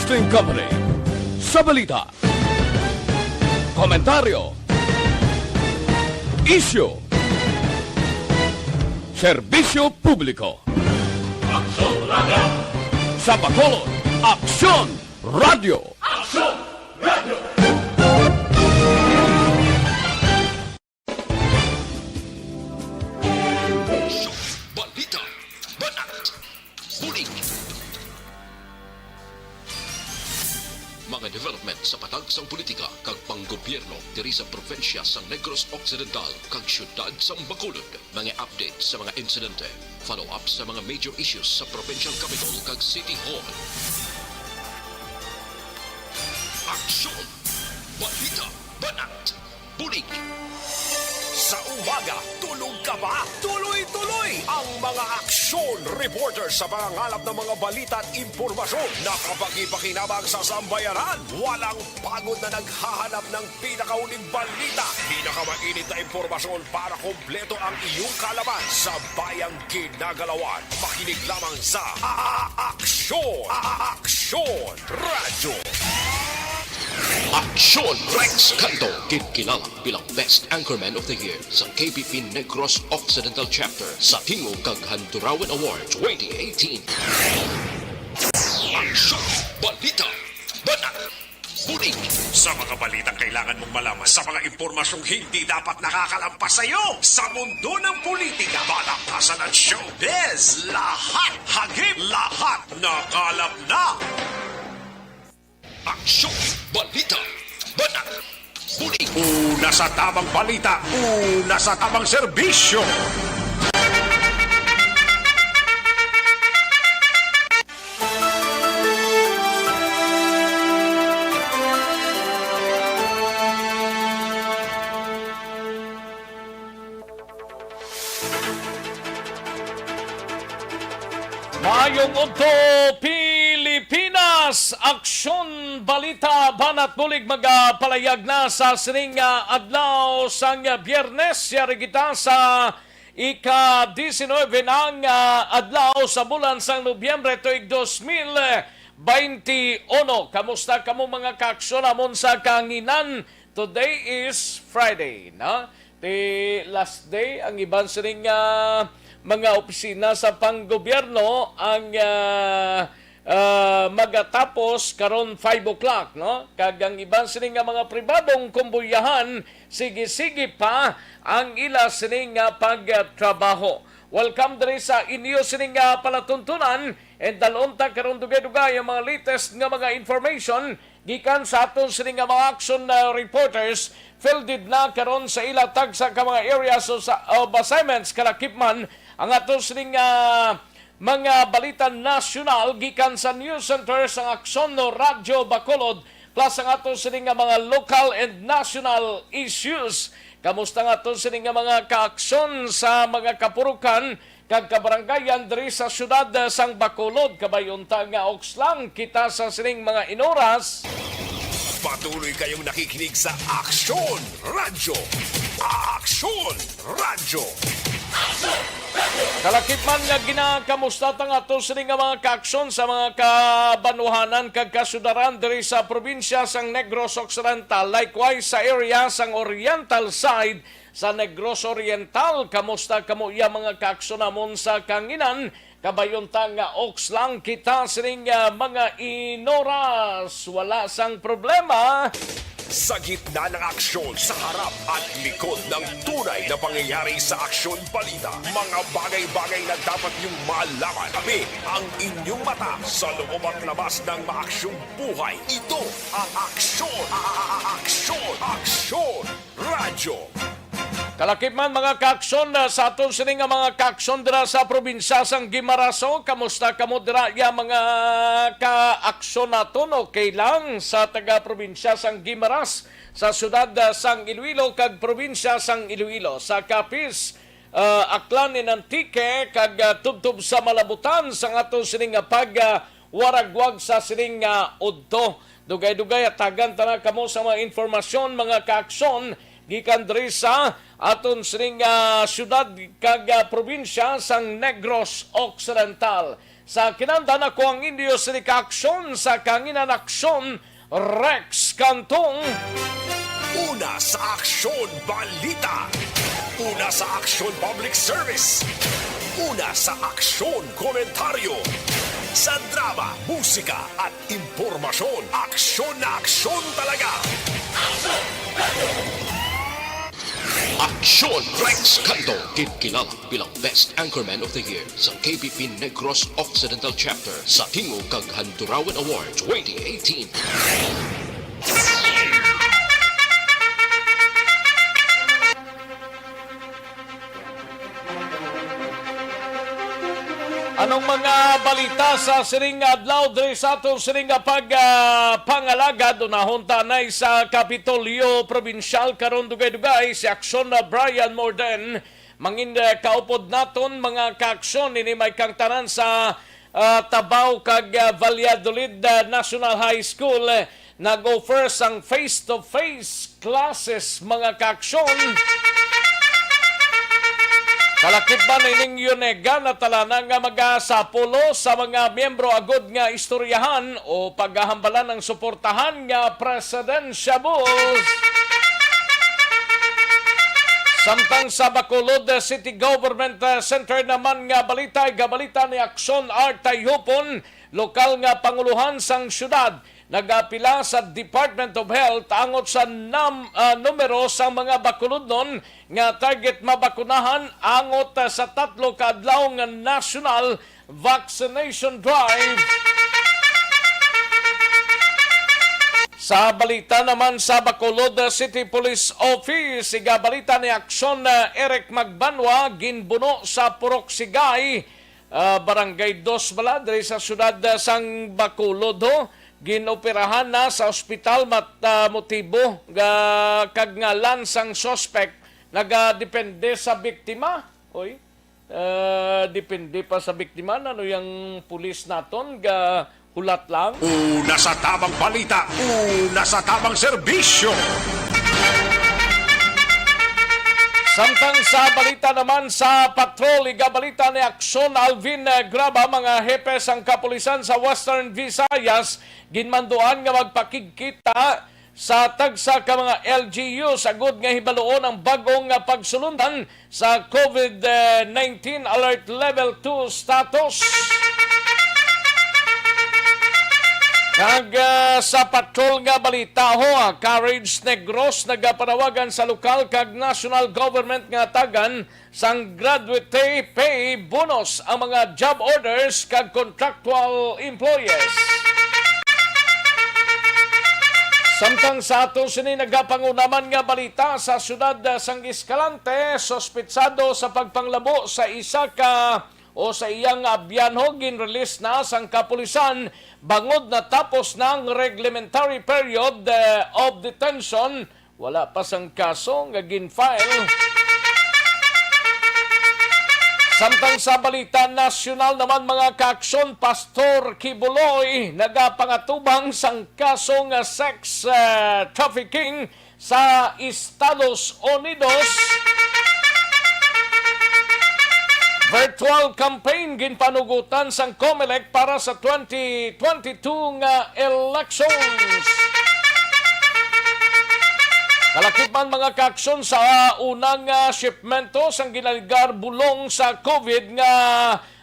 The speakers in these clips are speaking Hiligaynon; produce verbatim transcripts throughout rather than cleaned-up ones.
Broadcasting Company. Sa balita, komentaryo, isyu, serbisyo publiko. Aksyon Radio. Sa Bacolod, Aksyon Radio. Aksyon Radio. Balita, banat, bulig. Mga development sa patag sang politika kag panggobyerno diri sa probinsya sang Negros Occidental kag siyudad sang Bacolod. Mga update sa mga insidente, follow-up sa mga major issues sa provincial capital kag city hall. Aksyon! Balita! Banat! Bulig! Sa umaga, tulog ka ba? Tuloy-tuloy ang mga aksyon reporter sa pangangalap ng mga balita at impormasyon. Nakapagpakinabang sa sambayanan. Walang pagod na naghahanap ng pinakahuling balita. Pinakamainit na impormasyon para kompleto ang iyong kaalaman sa bayang ginagalawan. Makinig lamang sa A-, A-, Aksyon! A-, A-, Aksyon! Radyo. Aksyon Rex Canto, ginkilala bilang Best Anchorman of the Year sa K B P Negros Occidental Chapter sa Tingog kag Handurawan Award twenty eighteen. Aksyon! Balita! Banat! Bulig! Sa mga balitang kailangan mong malaman, sa mga impormasyong hindi dapat nakakalampas sa iyo, sa mundo ng politika, balakasan at showbiz, lahat hagip, lahat nakalap na. Aksyon, balita, banat, bulig. Una sa tamang balita, una sa tamang serbisyo. Maayong udto, Pilipinas! Aksyon, balita, banat, bulig magapalayag na sa sining, ah, adlaw sang, ah, Biyernes. Yari kita sa ika-diecinuebe na nga adlaw sa bulan sang Nobyembre tuig dos mil baynte uno. Kamusta kamo, mga kaaksyon namon sa kahanginan? Today is Friday, no? Ti last day ang iban sining, ah, mga opisina sa panggobyerno ang, ah, ah, magatapos karon five o'clock, no? Kag ang iban sini nga mga pribadong kumbuyahan, sige-sige pa ang ila sini nga pagtrabaho. Welcome diri sa inyo sini nga palatuntunan, and dalon ta karon dugay-dugay ang mga latest nga mga information gikan sa aton sini nga mga action, ah, reporters. Fielded na karon sa ila tagsa ka mga areas of, of assignments. Kalakip man ang aton sini nga mga balita nasyonal gikan sa News Center sang Aksyon no Radyo Bacolod, plus ang ato sini nga mga local and national issues. Kamusta nga ato sini nga mga kaaksyon sa mga kapurukan kag kabarangayan diri sa siyudad, eh, sang Bacolod? Kabay unta nga oks lang kita sa sining mga inoras. Patuloy kayong nakikinig sa Aksyon Radyo. Aksyon Radyo. Kalakip man nga ginakamusta ta nga ato sini nga mga kaaksyon sa mga kabanwahanan kag kasudaran diri sa probinsya sang Negros Occidental, likewise sa area sang Oriental side sa Negros Oriental. Kamusta kamo iya, mga kaaksyon namon sa kanginan? Kabay unta nga oks lang kita sining, ah, mga inoras. Wala sang problema. Sa gitna ng aksyon, sa harap at likod ng tunay na pangyayari sa Aksyon Balita, mga bagay-bagay na dapat niyong malaman. Kami ang inyong mata sa loob at labas ng maaksyong buhay. Ito ang Aksyon, a-, a-, a-, Aksyon, Aksyon Radyo. Kalakip man, mga kaaksyon, ah, sa aton sini nga mga kaaksyon dira sa probinsya sang Guimaras. O, kamusta kamo dira, ya mga kaaksyon naton? Okay lang sa taga-probinsya sang Guimaras, sa siyudad, ah, sang Iloilo kag probinsya sang Iloilo, sa Capiz, ah, Aklan and Antique, kag, ah, tubtob sa Malabutan sang aton sini nga pag, ah, waragwag sa sining, ah, udto. Dugay-dugay, hatagan ta na kamo sa mga informasyon, mga kaaksyon, gikan diri sa aton sining, ah, siyudad kag, ah, probinsya sang Negros Occidental. Sa kinahanglan, ako ang inyo sini ka-aksyon sa Kahanginan Aksyon, Rex Cantong. Una sa aksyon, balita. Una sa aksyon, public service. Una sa aksyon, komentaryo. Sa drama, musika, at impormasyon, aksyon na aksyon talaga. Aksyon Rex Cantong, gid kilala bilang Best Anchorman of the Year sa K B P Negros Occidental Chapter sa Tingog kag Handurawan Award twenty eighteen. Anong mga balita sa sining adlaw diri sa aton sining nga pag, ah, pangalagad? Unahon ta anay sa Kapitolyo Probinsyal karon, dugay-dugay si Aksyon na Brian Morden. Mangin, ah, kaupod naton, mga kaaksyon, ini may kang tanan sa, ah, Tabaw kag, ah, Valladolid, ah, National High School, eh, nag-offer sang face-to-face classes, mga kaaksyon. Kalakip man ining Yunega, natalana nga magasapulo sa mga miyembro agud nga istoryahan o paghahambalan ang suportahan nga Presidensya Bulls. Samtang sa Bacolod City Government, uh, Center naman nga balita, igabalita ni Aksyon Art Tayhupon, lokal nga pangulohan sang syudad, nag-apila sa Department of Health angot sa nam-, ah, numero sang mga Bacolodnon nga target mabakunahan angot, ah, sa tatlo ka adlaw nga national vaccination drive. Sa balita naman sa Bacolod City Police Office, igabalita ni Aksyon, ah, Eric Magbanwa, ginbuno sa Purok Sigay, ah, Barangay Dos bala, diri sa siyudad, ah, sang Bacolod, ho. Ginoperahan na sa ospital mat-, ah, motibo, ga-, kag ngalan sang suspect nagadepende sa biktima. Oy, ah, depende pa sa biktima. Ano yang pulis naton? Ga-, hulat lang. Una sa tamang balita, una sa tamang serbisyo. Samtang sa balita naman sa patrol, igabalita ni Aksyon Alvin, eh, Graba, mga hepe sang kapulisan sa Western Visayas, ginmanduan nga magpakigkita sa tagsa ka mga L G Us agud nga hibaluon ang bag-ong nga pagsulundan sa COVID nineteen Alert Level two status. Kag, ah, sa patrol nga balita, ho, ah, Courage Negros nagapanawagan sa lokal kag national government nga tagan sang gratuity pay bonus ang mga job orders kag contractual employees. Samtang sa ato sini nagapanguna man nga balita, sa siyudad, ah, sang Escalante, suspitsado sa pagpanglabo sa isa ka o sa iyang abyanho, ginrelease na sang kapulisan bangod natapos na ang reglementary period, eh, of detention. Wala pa sang kaso nga gin-file. Samtang sa balita nasyonal naman, mga kaaksyon, Pastor Kibuloy nagapangatubang sang kaso nga sex, eh, trafficking sa Estados Unidos. Virtual campaign ginpanugutan sang Comelec para sa twenty twenty-two nga elections. Kalakip man, mga kaaksyon, sa unang, ah, shipmento sang ginaligar bulong sa COVID nga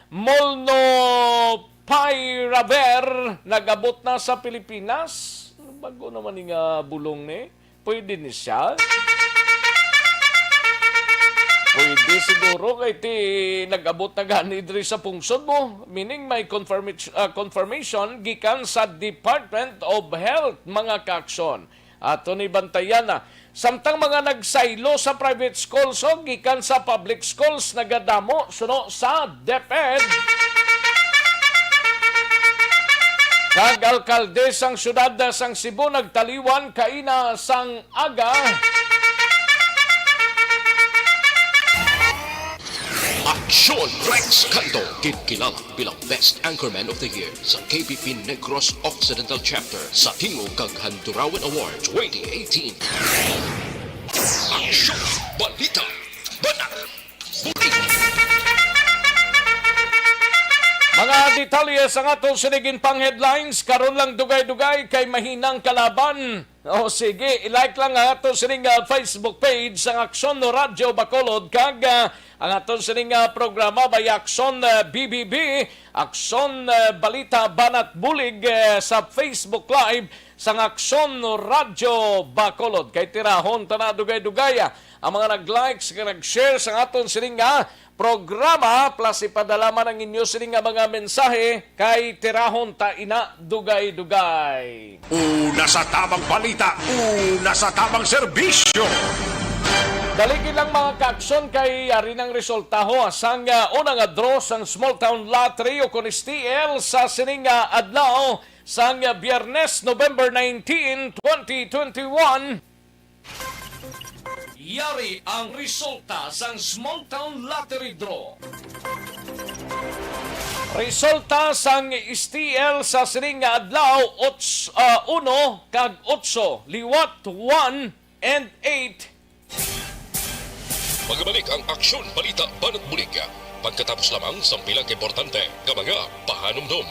molnupiravir nag-abot na sa Pilipinas. Bag-o naman ni nga bulong ni. Pwede ni siya? Pwede siguro kay ti nag-abot na gani diri sa pungsod mo. Meaning may confirmation, ah, confirmation gikan sa Department of Health, mga kaaksyon. Ato ni bantayan na. Samtang mga nagsaylo sa private schools o gikan sa public schools nagadamo suno sa DepEd. Kag alkalde sang siyudad sang Cebu nagtaliwan kaina sang aga. Aksyon Rex Cantong, gid kilala bilang Best Anchorman of the Year sa K B P Negros Occidental Chapter sa Tingog kag Handurawan Award twenty eighteen. Aksyon, balita, banat, bulig. Mga Ah, detalye sa aton sining pang headlines, karon lang dugay-dugay kay mahinang kalaban. O sige, i-like lang ang aton sining, ah, Facebook page sang Aksyon Radyo Bacolod kag, ah, ang aton sining, ah, programa by Aksyon, ah, B B B, Aksyon, ah, Balita Banat Bulig, ah, sa Facebook Live sang Aksyon Radyo Bacolod. Kay tirahon ta na dugay-dugay, ah, ang mga nag-likes kag nag-share sang aton sining, ah, programa, plus ipadala man ang inyo sini nga mga mensahe kay tirahon ta ina dugay-dugay. Una sa tamang balita, una sa tamang serbisyo. Dali gid lang, mga kaaksyon, kay yari nang resultaho sang, ah, una nga draw sang Small Town Lottery o kon S T L sa sini nga adlaw sang, ah, Biyernes, November nineteen, twenty twenty-one. Yari ang resulta sang Small Town Lottery Draw. Resulta sang S T L sa sining nga adlaw, ots-, ah, uno kag otso, liwat one and eight. Magabalik ang Aksyon Balita Banat Bulig pagkatapos lamang sang pila ka importante nga mga pahanumdom.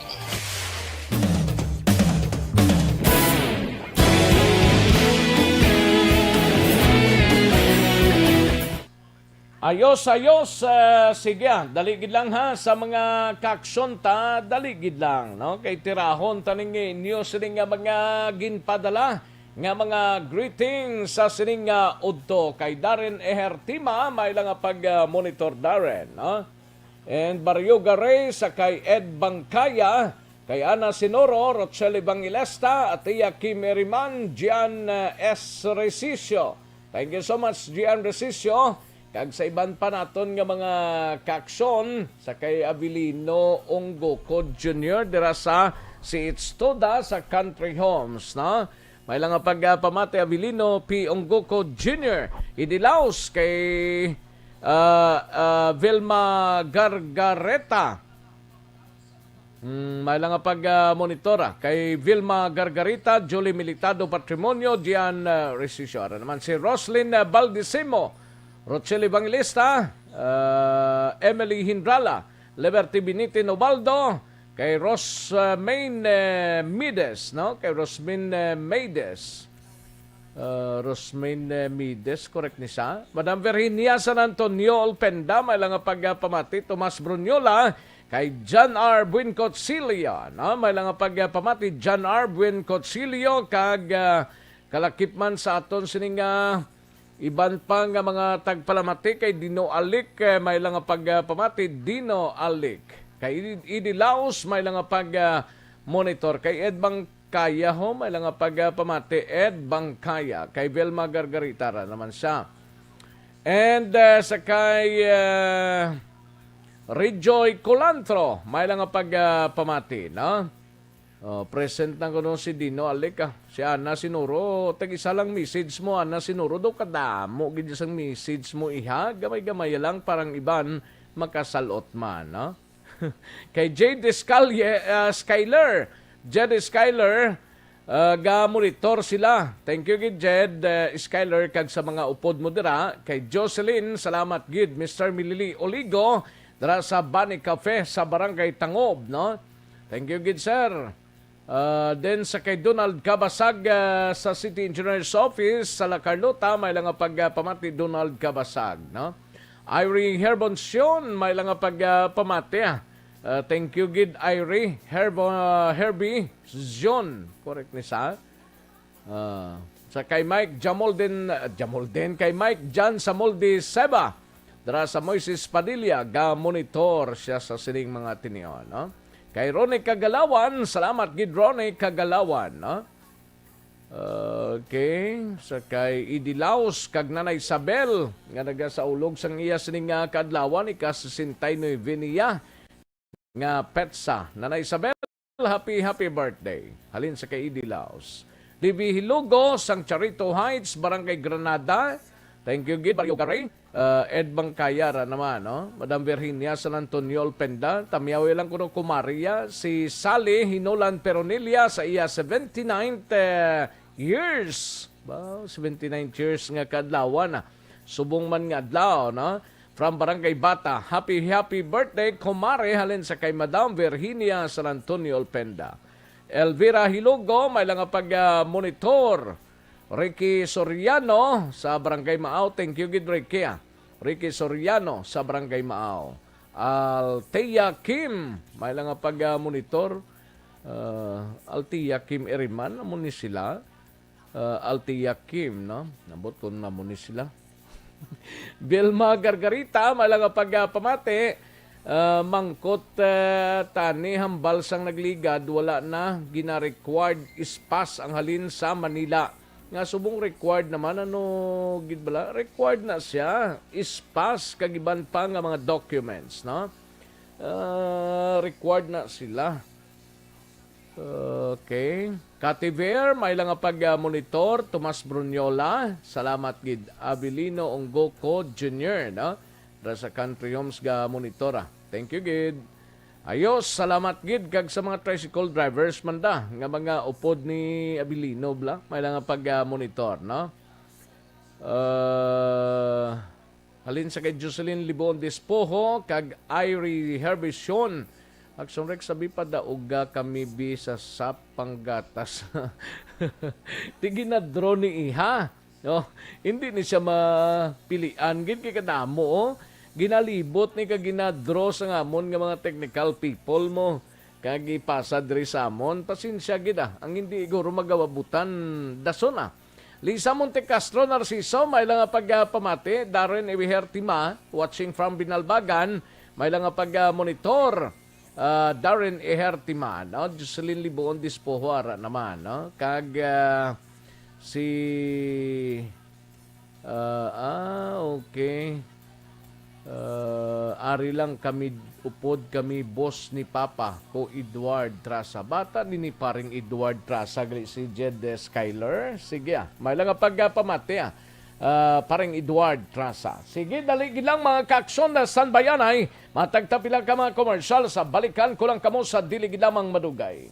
Ayos, ayos. Ah, sige, ah, dali gid lang, ha, sa mga kaaksyon ta, dali gid lang, no? Kay tirahon ta ning inyo sining nga mga ginpadala nga mga greetings sa sining nga udto kay Darren Ejertima, may lang nga pag, ah, monitor, Darren, no? And Barrio Garay sa kay Ed Bangkaya, kay Ana Sinoro, Rochelle Evangelista, Atia Kim Eriman, Gian, eh, S Resicio. Thank you so much, Gian Resicio. Kag sa iban pa naton nga mga kaaksyon, sa kay Avelino Onggoco Junior dira sa C H Toda sa Country Homes, no? May lang nga pagpamati, Avelino P Onggoco Junior, Idilaos, kay, ah, ah, Vilma Gargareta. Mm, may lang nga pag, ah, monitor, ah, kay Vilma Gargarita, Julie Militado Patrimonio, Gian, ah, Resisio. Ara naman si Roslyn, ah, Baldisimo, Rochelle Evangelista, ah, Emily Hindrala, Liberty Binitin Ubaldo, kay Rosmain, eh, Mides, no? Kay Rosmin, eh, Maides. Ah, Rosmin, eh, Mides, correct ni sa? Madam Virginia San Antonio Olpenda, may lang nga pagpamati, Tomas Brunyola, kay John R Buenconcilio, no? May lang nga pagpamati, John R Buenconcilio, kag, ah, kalakip man sa aton sining, ah, iban pa nga mga tagpalamati kay Dino Alik, eh, may lang nga pagpamati, Dino Alik. Kay Idi, Idi Laos, may lang nga pag, ah, monitor. Kay Ed Bangkaya, ho, may lang nga pagpamati, Ed Bangkaya. Kay Velma Gargarita ra naman siya. And, ah, sa kay, ah, Rejoy Colantro, may lang nga pagpamati, no? Oh, present na kuno si Dino Alik, ah. Si Ana Sinuro, tag-isa lang message mo, Ana Sinuro, daw kadamo gid sang message mo, iha. Gamay-gamay lang, parang iban makasalot man, no? Kay Jade Escalye-, ah, Skyler, Jade Skyler, ah, ga-monitor sila. Thank you gid, Jade, ah, Skyler, kag sa mga upod mo dira. Kay Jocelyn, salamat gid, Mister Milili Oligo, dira sa Bani Cafe sa Barangay Tangob, no? Thank you gid, sir. Ah, then sa kay Donald Cabasag, ah, sa City Engineer's Office sa La Carlota, may lang nga pagpamati, Donald Cabasag, no? Irene Herboncion, may lang nga pagpamati, ah. Ah, thank you gid, Irene Herbo-, ah, Herbie Zion. Correct ni sa? Ah, sa kay Mike Jamolden, ah, Jamolden, kay Mike Jan Samoldi Seba, dira sa Moises Padilla, ga-monitor siya sa sining mga tinion, no? Kay Ronnie Kagalawan, salamat gid, Ronnie Kagalawan, no? Okay, sa kay Idi Laos kag Nanay Isabel, nga nagasaulog sang iya sining nga kaadlawan, ika sesenta y nuebe niya nga petsa. Nanay Isabel, happy, happy birthday. Halin sa kay Idi Laos. Libby Hilugo, sang Charito Heights, Barangay Granada. Thank you gid, Barrio Garay. Ah, Ed Bangkaya ra naman, no? Madam Virginia San Antonio Olpenda, tamyawi lang kuno, kumaria, si Sally Hinolan Peronilla sa iya seventy-ninth, eh, years. Wow, seventy-nine years nga kaadlawan, ah. Subong man nga adlaw, no? from Barangay Bata. Happy, happy birthday, kumare, halin sa kay Madam Virginia San Antonio Olpenda. Elvira Hilugo, may lang nga pag, ah, monitor. Ricky Soriano sa Barangay Maaw. Thank you gid, Ricky, ah. Ricky Soriano sa Barangay Maaw. Althea Kim, may lang nga pag, ah, monitor. Ah, Althea Kim Eriman, amo ni sila. Ah, Althea Kim, no? Nabot ko na mo ni sila. Vilma Gargarita, may lang nga pag, ah, pamati. Ah, mangkot, ah, tani, hambal sang nagligad, wala na gina-required S-PaSS ang halin sa Manila. Nga subong required naman, ano gid bala? Required na siya. S-PaSS, kag iban pa nga mga documents, no? Ah, required na sila. Okay. Kativer, may lang nga pag, ah, monitor. Tomas Brunyola, salamat gid. Abilino Onggoco Junior, no? Dira sa Country Homes ga monitor, ah. Thank you gid. Ayos, salamat gid kag sa mga tricycle drivers man da nga mga upod ni Abilino bla. May lang nga pag, ah, monitor, no? Ah, halin sa kay Jocelyn Libon Despojo kag Irie Herbition. Action Rex, sabi pa, dauga kami bi sa sap panggatas. Di ginadraw ni iha. No, hindi ni siya mapilian gid kay kadamo, oh. Ginalibot ni kag ginadraw sa ngamon nga mga technical people mo kag ipasa diri sa amon. Pasensya gid, ah. Ang hindi iguro magawabutan dason, ah. Lisa Montecastro Narciso, may lang nga pagpamati. Darren Iwiher Tima, watching from Binalbagan, may lang nga pag, ah, monitor. Ah, Darren Iher Tima, no? Jocelyn Libuon Dispoho, ara naman, no? Kag, ah, si, ah, ah, okay. Ah, ari lang kami, upod kami, boss ni Papa, ko Edward Trasa. Bata ni, ni paring Edward Trasa, gali si Jed, eh, Skyler. Sige, ah. May lang nga pagpamati, ah. Ah, paring Edward Trasa. Sige, dali gid lang, mga kaaksyon, na standby anay. Matag ta pila ka mga komersyal, sa balikan ko lang kamo sa dili gid lamang madugay.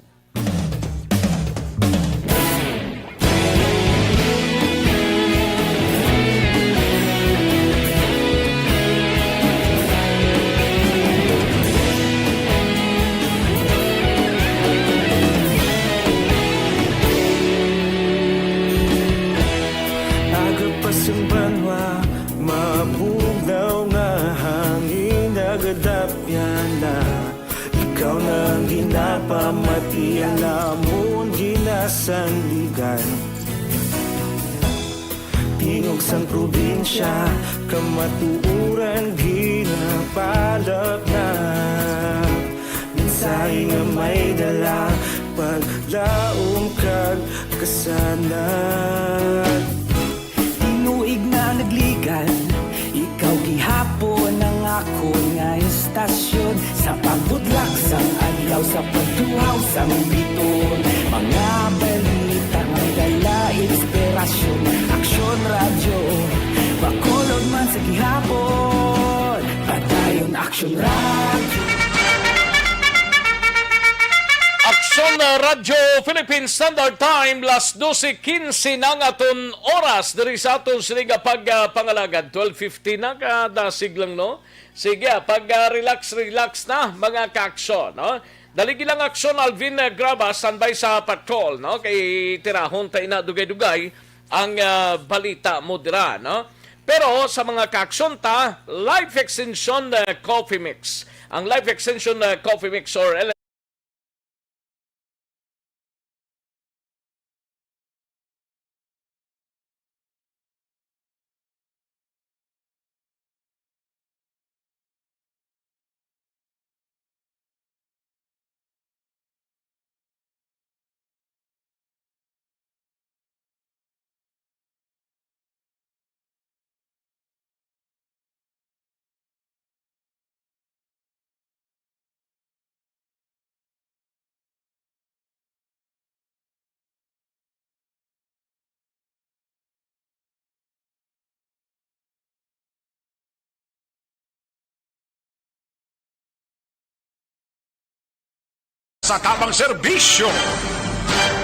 Aga pa sang banwa, mabugnaw nga hangin, nagadapyan na. Ikaw na ang ginapamati, ang amon ginasandigan. Tingog sang probinsya, kamatuoran ginapalapnap. Mensahe nga may dala, paglaom kag kasanag. Tinuig na nagligad, ikaw gihapon ang akon nga istasyon. Sa pagbudlak sang adlaw, sa pagtuhaw sang biton, mga balita may dala inspirasyon. Aksyon Radyo, Bacolod man sa gihapon. Padayon Aksyon Radyo. Aksyon, uh, Radyo Philippine Standard Time, las dose quince na ang aton oras diri sa aton sini nga pag, uh, pangalagad. Twelve fifteen na, kadasig lang, no? Sige, ah, pag, uh, relax, relax na, mga kaaksyon, no? Dali gid lang aksyon, Alvin, uh, Graba, standby sa patrol, no? Kay tirahon ta ina dugay-dugay ang, uh, balita mo dira, no? Pero sa mga kaaksyon ta, Life Extension, uh, Coffee Mix. Ang Life Extension, uh, Coffee Mix or Sa tamang serbisyo.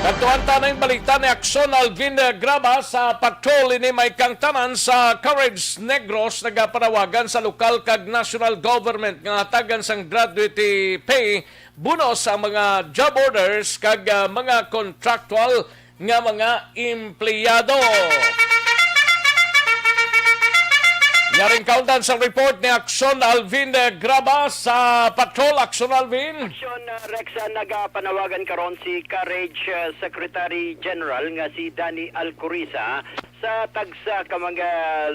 Kadtuan ta na yung balita ni Akson Alvin Graba sa patrol ini may kangtanan sa Courage Negros nagapanawagan sa lokal kag national government nga hatagan sang gratuity pay bonus sa mga job orders kag, ah, mga contractual nga mga empleyado. Yaring kaundan sa report ni Akson Alvin Graba sa patrol. Akson Alvin. Aksyon, uh, Rex, uh, nagapanawagan karon si Courage, uh, Secretary General nga si Danny Alcoriza sa tagsa ka mga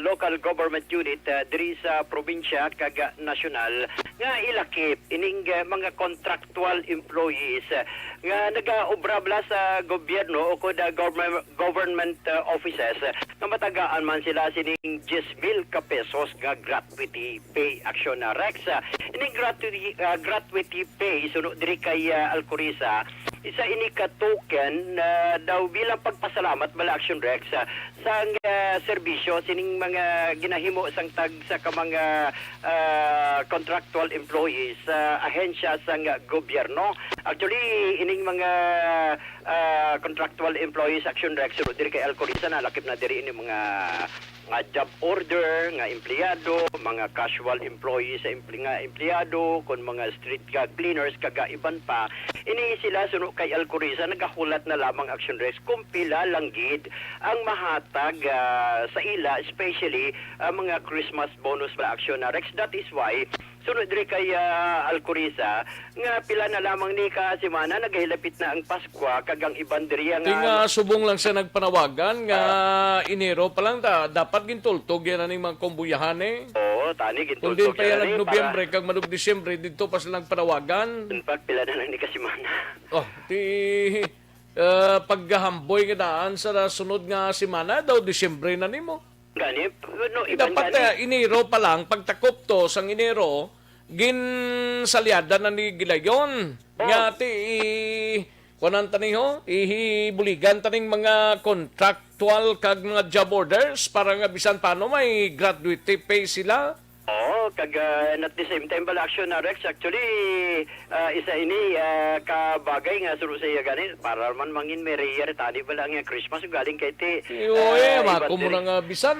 local government unit, uh, diri sa probinsya kag, uh, nasyonal nga ilakip ining, uh, mga contractual employees, uh, nga nagaobra bala sa gobyerno o kod, uh, government, government, uh, offices, uh, nga matagaan man sila sining diyes mil ka pesos nga gratuity pay. Aksyon na, Rex. Ah, ini gratuity, ah, gratuity pay suno diri kay, ah, Alcoriza, isa ini ka token, ah, daw bilang pagpasalamat bala, Aksyon Rex, ah, sang, ah, serbisyo sining mga ginahimo sang tagsa ka mga, ah, contractual employees sa ahensya sang gobyerno. Actually, ining mga, ah, contractual employees, Aksyon Rex, suno diri kay Alcoriza, nalakip na diri ini mga nga job order nga empleyado, mga casual employees sa emple-, nga empleyado, kon mga street ga-, cleaners, kag iban pa. Ini sila suno kay Alcoriza nagahulat na lamang, Aksyon Rex, kung pila lang gid ang mahatag, ah, sa ila, especially ang mga Christmas bonus bala, Aksyon na, Rex. That is why suno diri kay, ah, Alcoriza, nga pila na lamang ni ka semana nagahilapit na ang Paskwa kag ang iban diri nga Ting, ah, subong lang sa nagpanawagan nga Ah. Enero pa lang da-, dapat gintultog yan aning mga kumbuyahan eh. Oo, tani Kung gintultog din pa yan yan ani nag-Nobyembre para kag manug-Disyembre, dito pa sila nagpanawagan. In fact, pila na lang ni ka semana. Oh, ti, ah, paggahamboy nga daan sa sunod nga semana daw Disyembre na nimo. Gani, no, Di iban dapat, gani. Ah, Enero pa lang, pagtakop to sang Enero, ginsalyada na ni Gilayon. Oh. Nga ti, i-, kuanan ta ni ho, ihibuligan ta ning mga contractual kag mga job orders para nga bisan paano may gratuity pay sila. Oo, kag, ah, and at the same time, bala, Aksyon na, Rex, actually, ah, isa ini, ah, ka bagay nga suno sa iya gani, para man mangin merry year, tani bala nga Christmas, galing kay ti, Iyo, ah, eh, iba mako mo diri. Na nga bisan,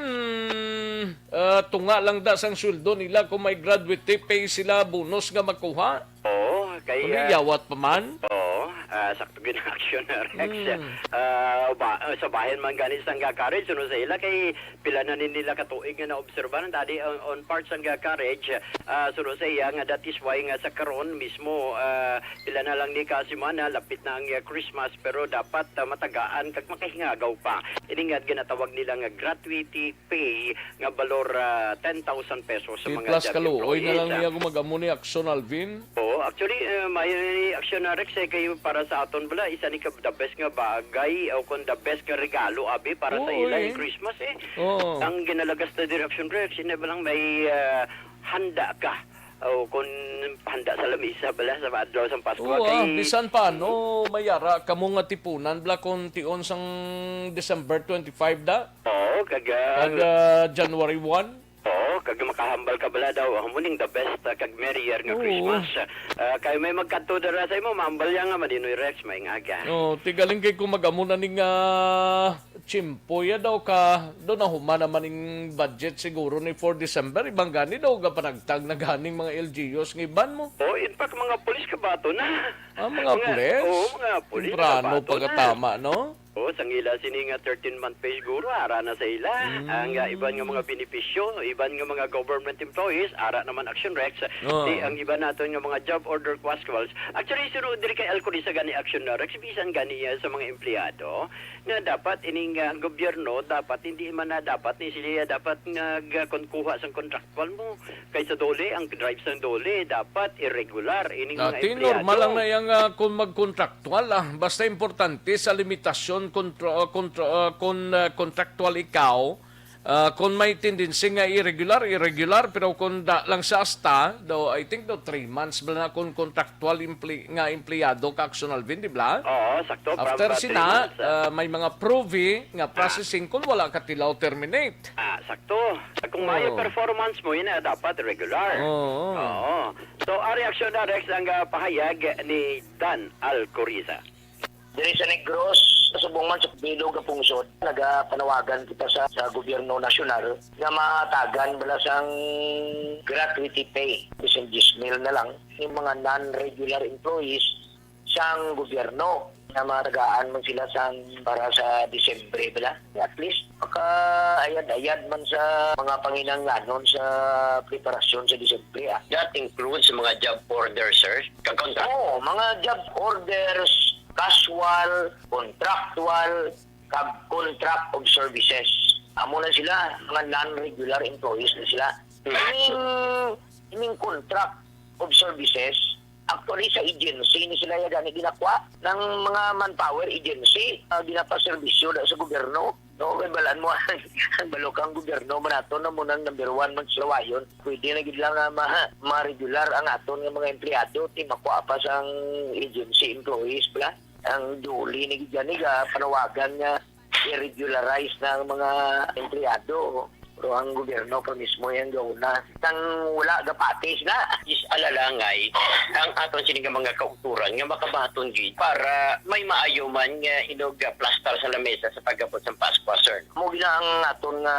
ah, tunga lang da sang sweldo nila kung may gratuity pay sila, bonus nga makuha. Oo, kay, Kundi ah, yawat pa man. Oo, ah, sakto gid ang Aksyon na, Rex. Mm. Ah, ba, ah, sa bahin man gani sang Courage, suno sa ila, kay pila na ni nila ka tuig nga naobserbahan, tadi on, on part sang Courage, ah, suno sa iya nga that is why nga sa karon mismo, ah, pila na lang ni ka semana, lapit na ang, ah, Christmas, pero dapat, ah, matagaan kag makahingagaw pa. Ini nga ginatawag nila nga gratuity pay nga balor, ah, ten thousand pesos sa Ti mga plus job kaluoy na lang employees, ah. Niya kung mag-amo ni Aksyon Alvin. Oo, actually, eh, may Aksyon na, Rex, eh, kayo para sa aton bala, isa ni ka the best nga bagay o kung the best nga regalo, abi, para sa Oo, ila, eh. Yung Christmas, eh. Oo. Ang ginalagas na direksyon, Rex, ina ba lang may, ah, handa ka? O kung handa sa lamisa bala sa adlaw sa Pasko, Oo, ah, kay bisan paano, may ara kamo nga tipunan bala kung tion sang December twenty-five da? Oo, kag, ah, Kag, ah, January one? Oo, kag makahambal ka bala daw, amo ning the best, ah, kag merrier nga Oo. Christmas. Ah, kay may magkadto dira sa imo, mahambal ya nga, Maninoy Rex, may nga aga. Oh, ti galing kay kung mag-amo na ning, ah, tiyempo ya daw ka, do nahuman naman ning budget siguro ni for December, ibang gani daw gapanagtag na ganing mga L G Us nga iban mo. Oh, in fact, mga pulis kabato na. Ah, mga Mga, pulis? Oo, mga pulis Temprano kabato na. Pagkatama, no? Oo, sang ila sini nga thirteen-month pay siguro, ara na sa ila. Mm. Ang, ah, iban nga mga benepisyo, iban nga mga government employees, ara naman Action Rex. Oo. Di ang iban naton nga mga job order quasquals. Actually, sino diri kay Alcoriza gani Action Rex, bisan gani, ah, sa mga empleyado, nga dapat ining, ah, ang gobyerno, dapat hindi man na dapat ni sila dapat nga ga-, kon kuha sang contractual mo. Kay sa dole, ang drive sang dole, dapat irregular. Ining mga Dati, empleyado. Normal lang na yang, ah, kung magkontraktual, ah. Basta importante sa limitasyon, kontro-, ah, kontro-, ah, kung, ah, kontraktual ikaw, ah, kung may tendency nga irregular, irregular, pero kung da lang sa asta, do, I think do three months ba na kung kontraktual emple-, nga empleyado ka, Action Alvin, di ba? Oo, sakto. After From, uh, sina, three months, ah. Ah, may mga provy nga Ah. processing kung wala ka tilaw terminate. Ah, sakto. Kung maayo Oo. performance mo, yun na dapat regular. Oo. Oo. So, ang reaksyon na, Rex, ang, ah, pahayag ni Dan Alcoriza. Diri sa Negros, subong man sa bilog nga pungsod, nagapanawagan kita sa, sa gobyerno nasyonal nga matagan bala sang gratuity pay, bisan diyes mil na lang, yung mga non-regular employees sang gobyerno nga matagaan man sila sang para sa Disyembre bala. At least, makaayad-ayad man sa mga panginahanglanon sa preparasyon sa Disyembre, ah. That includes mga job orders, sir? Kag contract? Oo, mga job orders, casual, contractual, kag contract of services. Amo na sila, mga non-regular employees na sila. Hmm. Ining, ining contract of services, actually, sa agency ni sila ya gani ginakwa, ng mga manpower agency, ah, ginapaserbisyo na sa gobyerno. No, kay balaan mo, ang balok ang gobyerno man nato na mo nang number one man sa lawayon. Pwede na gid lang nga ma-, ma-regular ang aton nga mga empleyado, ti makuha pa sang agency employees bala. Ang DOLE ni gid gani ga panawagan nga i-regularize na ang mga empleyado. Pero ang gobyerno pa mismo yang gauna. Sang wala gapati sila. Is alalangay ang aton sini nga mga kauturan nga makabaton gid para may maayo man nga hinog, ah, plastar sa lamesa sa pag-abot sang Paskwa, sir. Mo gina ang aton nga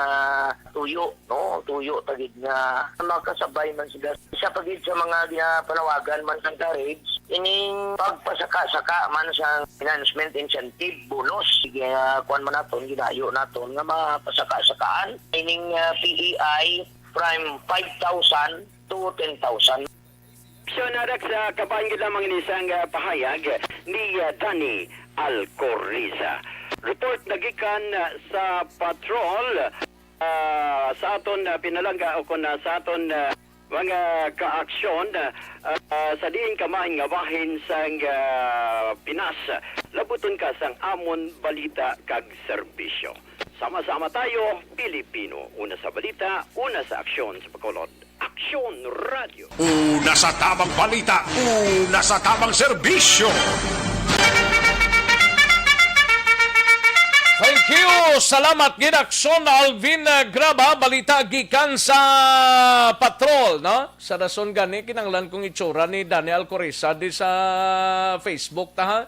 tuyo, no? Tuyo ta gid nga makasabay man sila. Isa pa gid sa mga ginapanawagan man sang CAREG, ining pagpasaka-saka man sang enhancement incentive bonus. Sige, ah, kuwan man naton, ginayo naton nga mapasaka-sakaan ining, ah, P E I from five thousand to ten thousand. Siya narak sa kabahin gid lamang ni sang, ah, pahayag ni, ah, Danny Alcoriza. Report na gikan, ah, sa patrol, ah, sa aton, ah, pinalangga o kun, ah, sa aton, ah, mga kaaksyon, ah, ah, sa diin ka man nga bahin sang, ah, Pinas. Labuton ka sang amon balita kag serbisyo. Sama-sama tayo, Pilipino. Una sa balita, una sa aksyon sa Bacolod. Aksyon Radio. Una sa tamang balita, una sa tamang serbisyo. Thank you. Salamat gid, Aksyon Alvin, uh, Graba. Balita gikan sa patrol, no? Sa rason gani, kinahanglan kong itsura ni Daniel Corisa di sa Facebook, ta, ha?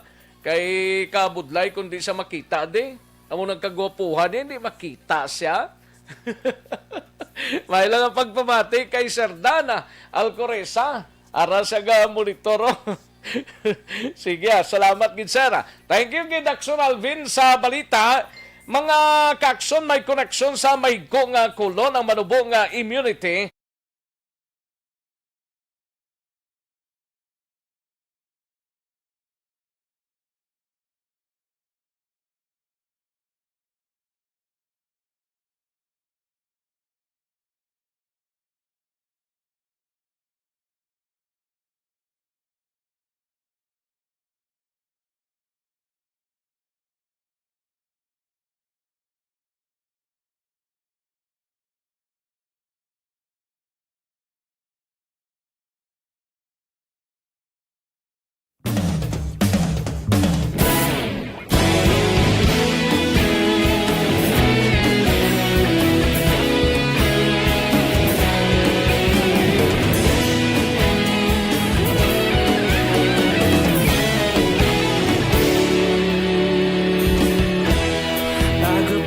Kay kabudlay kung di siya makita, di. Amo nagkagwapuhan, di, di makita siya. May lang ang pagpamati kay Sir Dana Alcoresa. Ara siya ga monitor, oh. Sige, ah, salamat gid, sir, ah. Thank you gid, Aksyon Alvin, sa balita. Mga kaaksyon, may koneksyon sa mahigko nga kulon ang manubo nga immunity.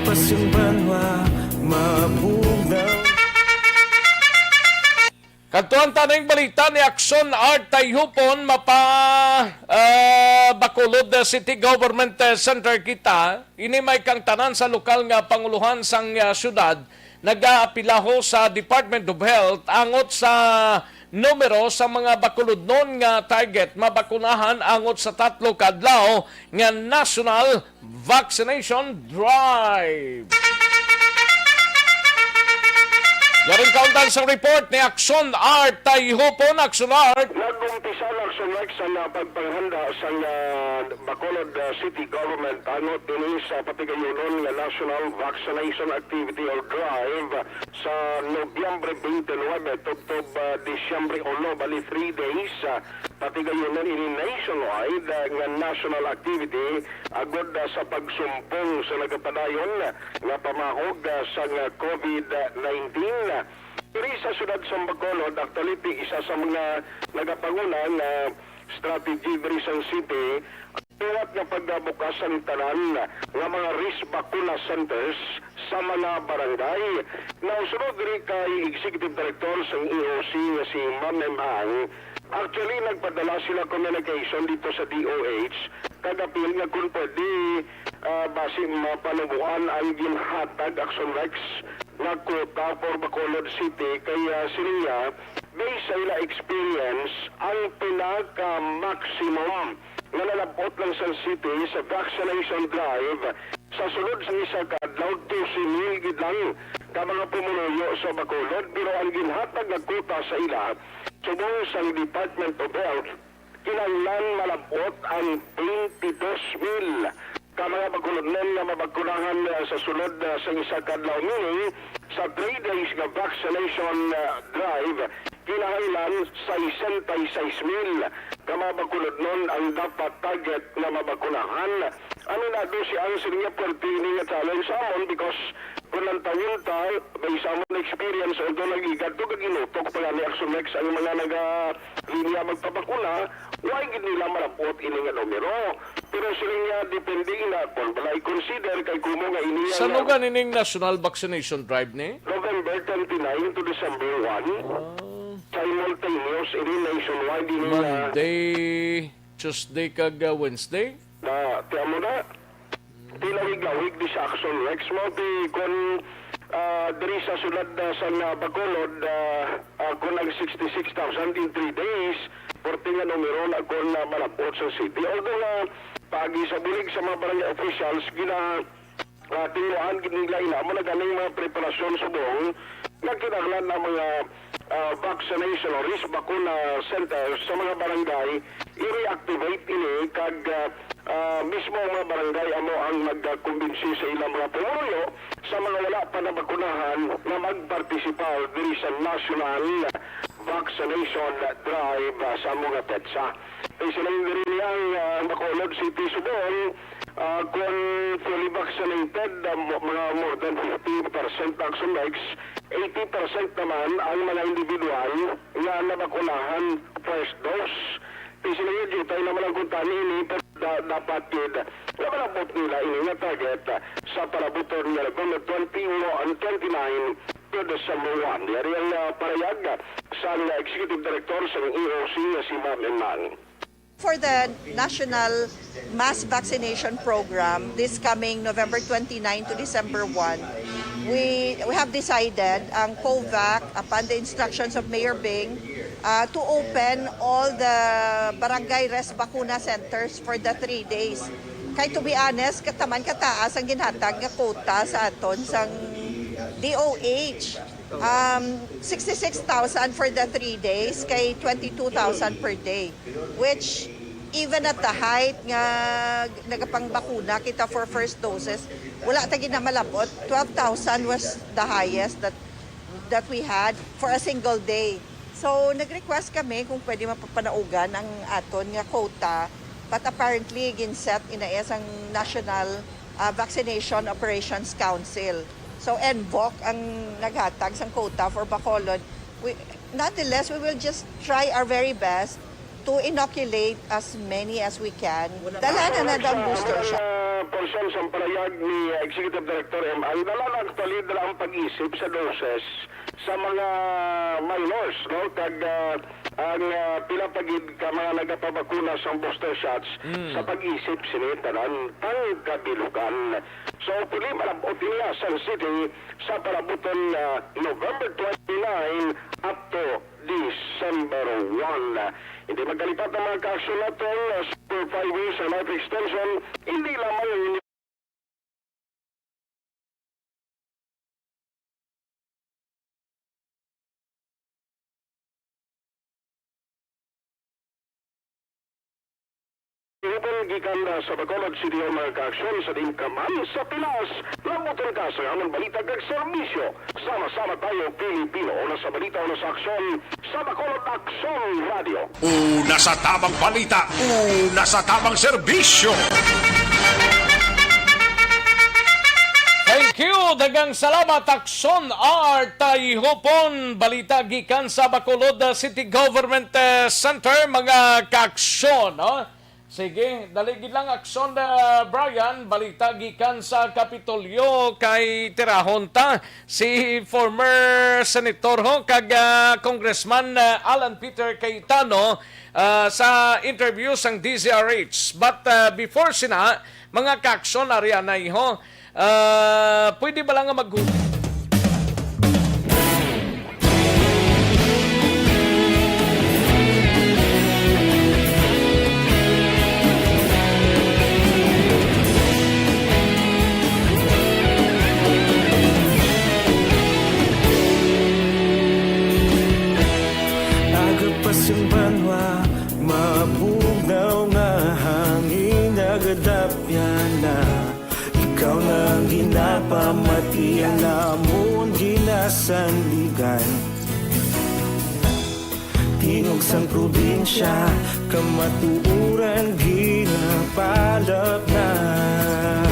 Agpas ang banwa, mabugaw. Kadtuan ta ning balita ni Aksyon Art Tayhupon, mapa, ah, Bacolod City Government, eh, Center kita. Ini may kang tanan sa lokal nga panguluhan sang, ah, syudad nagaapilaho sa Department of Health angot sa numero sa mga Bacolodnon nga target mabakunahan angot sa tatlo ka adlaw nga national vaccination drive. Yaring kauntan sa report ni Aksyon Art Tayhupon. Aksyon Art. Nag-umpisa na, Aksyon Art, sa, ah, pagpanghanda sa, ah, Bacolod, ah, City Government angot dinhi sa patigayunon nga National Vaccination Activity or Drive sa Nobyembre twenty-nine tubtob, ah, Disyembre uno, bali three days, ah, patigayunon ini nationwide, ah, nga national activity agod, ah, sa pagsumpong sa nagapadayon nga pamahog, ah, sang, ah, COVID nineteen. Diri sa siyudad sa Bacolod, actually, ti-, isa sa mga nagapanguna nga strategy diri sa city. Liwat nga pagbukas ang tanan nga mga risk bakuna centers sa mga barangay. Now, sunod diri kay Executive Director sang E O C nga si Ma'am M Ang, actually, nagpadala sila communication dito sa D O H, kag apil nga kung pwede, ah, basi mapanuboan ang ginhatag Action Rex nga quota for Bacolod City, kay, ah, sila, based sa ila experience, ang pinaka-maximum nga nalab-ot lang sa city sa vaccination drive sa sulod sa isa ka adlaw, doce mil gid lang ka mga pumuluyo sa Bacolod, pero ang ginhatag nga quota sa ila subong sang Department of Health, kinahanglan malab-ot ang twenty-dos mil ka mga Bacolodnon nga mabakunahan, ah, sa sulod, ah, sa isa ka adlaw, meaning sa three days nga vaccination, ah, drive, kinahanglan sesenta y seis mil ka mga Bacolodnon ang dapat target nga mabakunahan. Ano na do si ang siling nga perti ini nga challenge sa amon, because kung lantawon ta, based sa amon experience, although nag-igadto kag inutok pa gani Action Rex ang mga naga-, linya magpabakuna, why gid nila malab-ot ini nga numero? Pero sila nga depende na kung wala i-consider kay kumo nga ini nga San lugar ining national vaccination drive ni? November twenty-nine to December one. Ah. Simultaneous ini nationwide ini nga Monday, Tuesday, kag, ah, Wednesday? Na, tiyan mo na. Tilawig-lawig di sa Action Rex mo, ti kon, ah, diri sa sulod, ah, sa nga Bacolod, ah, ah, kon ang sixty-six thousand in three days, forty nga numero na kon, ah, malab-ot sa city. Although nga, paagi sa bulig sa mga barangay officials, gina-, ah, tinguhaan gid nila ina mo na ganing mga preparasyon subong nga kinahanglan ang mga, ah, vaccination o risk bakuna center sa mga barangay i-reactivate ini kag, ah, ah, mismo ang mga barangay amo ang magkumbinsi sa ilang mga pumuluyo sa mga wala pa nabakunahan nga magpartisipar diri sa national vaccination drive, ah, sa mga petsa. Kay siling diri niya ang, ah, Bacolod City subong, ah, kung fully vaccinated, ah, mo-, mga more than fifty percent Action Rex, eighty percent naman ang mga individual nga nabakunahan first dose. Kay siling niya, jutay naman ang kuntani ini, pero da-, dapat gid nga malab-ot nila ini nga target, ah, sa palabuton nga November twenty-one and twenty-nine to December one. Yari ang, ah, parayag, ah, sa Executive Director sa E O C nga si Ma'am Emang. For the National Mass Vaccination Program this coming November twenty-nine to December one, we, we have decided ang COVAC, upon the instructions of Mayor Bing, uh, to open all the barangay res bakuna centers for the three days. Kay, to be honest, kataman kataas ang ginhatag nga quota sa aton sang D O H. Um, sixty-six thousand for the three days, kay twenty-two thousand per day, which, even at the height nga nagapangbakuna kita for first doses, wala ta gid na malab-ot. Twelve thousand was the highest that, that we had for a single day. So, nag-request kami kung pwede mapapanaugan ang aton nga quota, but apparently, ginset ina sang National, ah, Vaccination Operations Council. So, NVOC ang naghatag sang quota for Bacolod. We, nonetheless, we will just try our very best to inoculate as many as we can. Dala na na daw ang booster shot. Ah, portion sa parayag ni Executive Director M. Ang dala na actually, dala ang pag-isip sa doses sa mga minors, no? Kag, ah, ang, ah, pila pa gid ka mga nagapabakuna sa booster shots Mm. sa pag-isip sini tanan pang kabilugan. So, pili malab-ot niya sa city sa palabuton, ah, November twenty-nine up to December one. Hindi magkalipat ang mga kaaksyon naton, ah, Super Five Years sa Life Extension, hindi lamang ang Hubon gikan na sa Bacolod City Hall, mga kaaksyon, sa diin ka man sa Pinas, labuton ka sa amon balita kag serbisyo. Sama-sama tayo, Pilipino, una sa balita, una sa aksyon, sa Bacolod Aksyon Radio. Una sa tamang balita, una sa tamang serbisyo. Thank you. Daghang salamat, Aksyon Art Tayhupon. Balita gikan sa Bacolod, uh, City Government, uh, Center, mga kaaksyon, no? Sige, dali gid lang aksyon, ah, Brian. Balita gikan sa Kapitolyo kay tirahon ta si former senator ho kag, ah, Congressman, ah, Alan Peter Cayetano, ah, sa interview sang D Z R H. But, ah, before sina, mga kaaksyon, ari anay ho, ah, pwede ba lang nga mag- Agapas ang banwa, mabugnaw nga hangin, nagadapya na. Ikaw na ang ginapamati, ang amon ginasandigan. Tingog sang probinsya, kamatuoran ginapalapnat.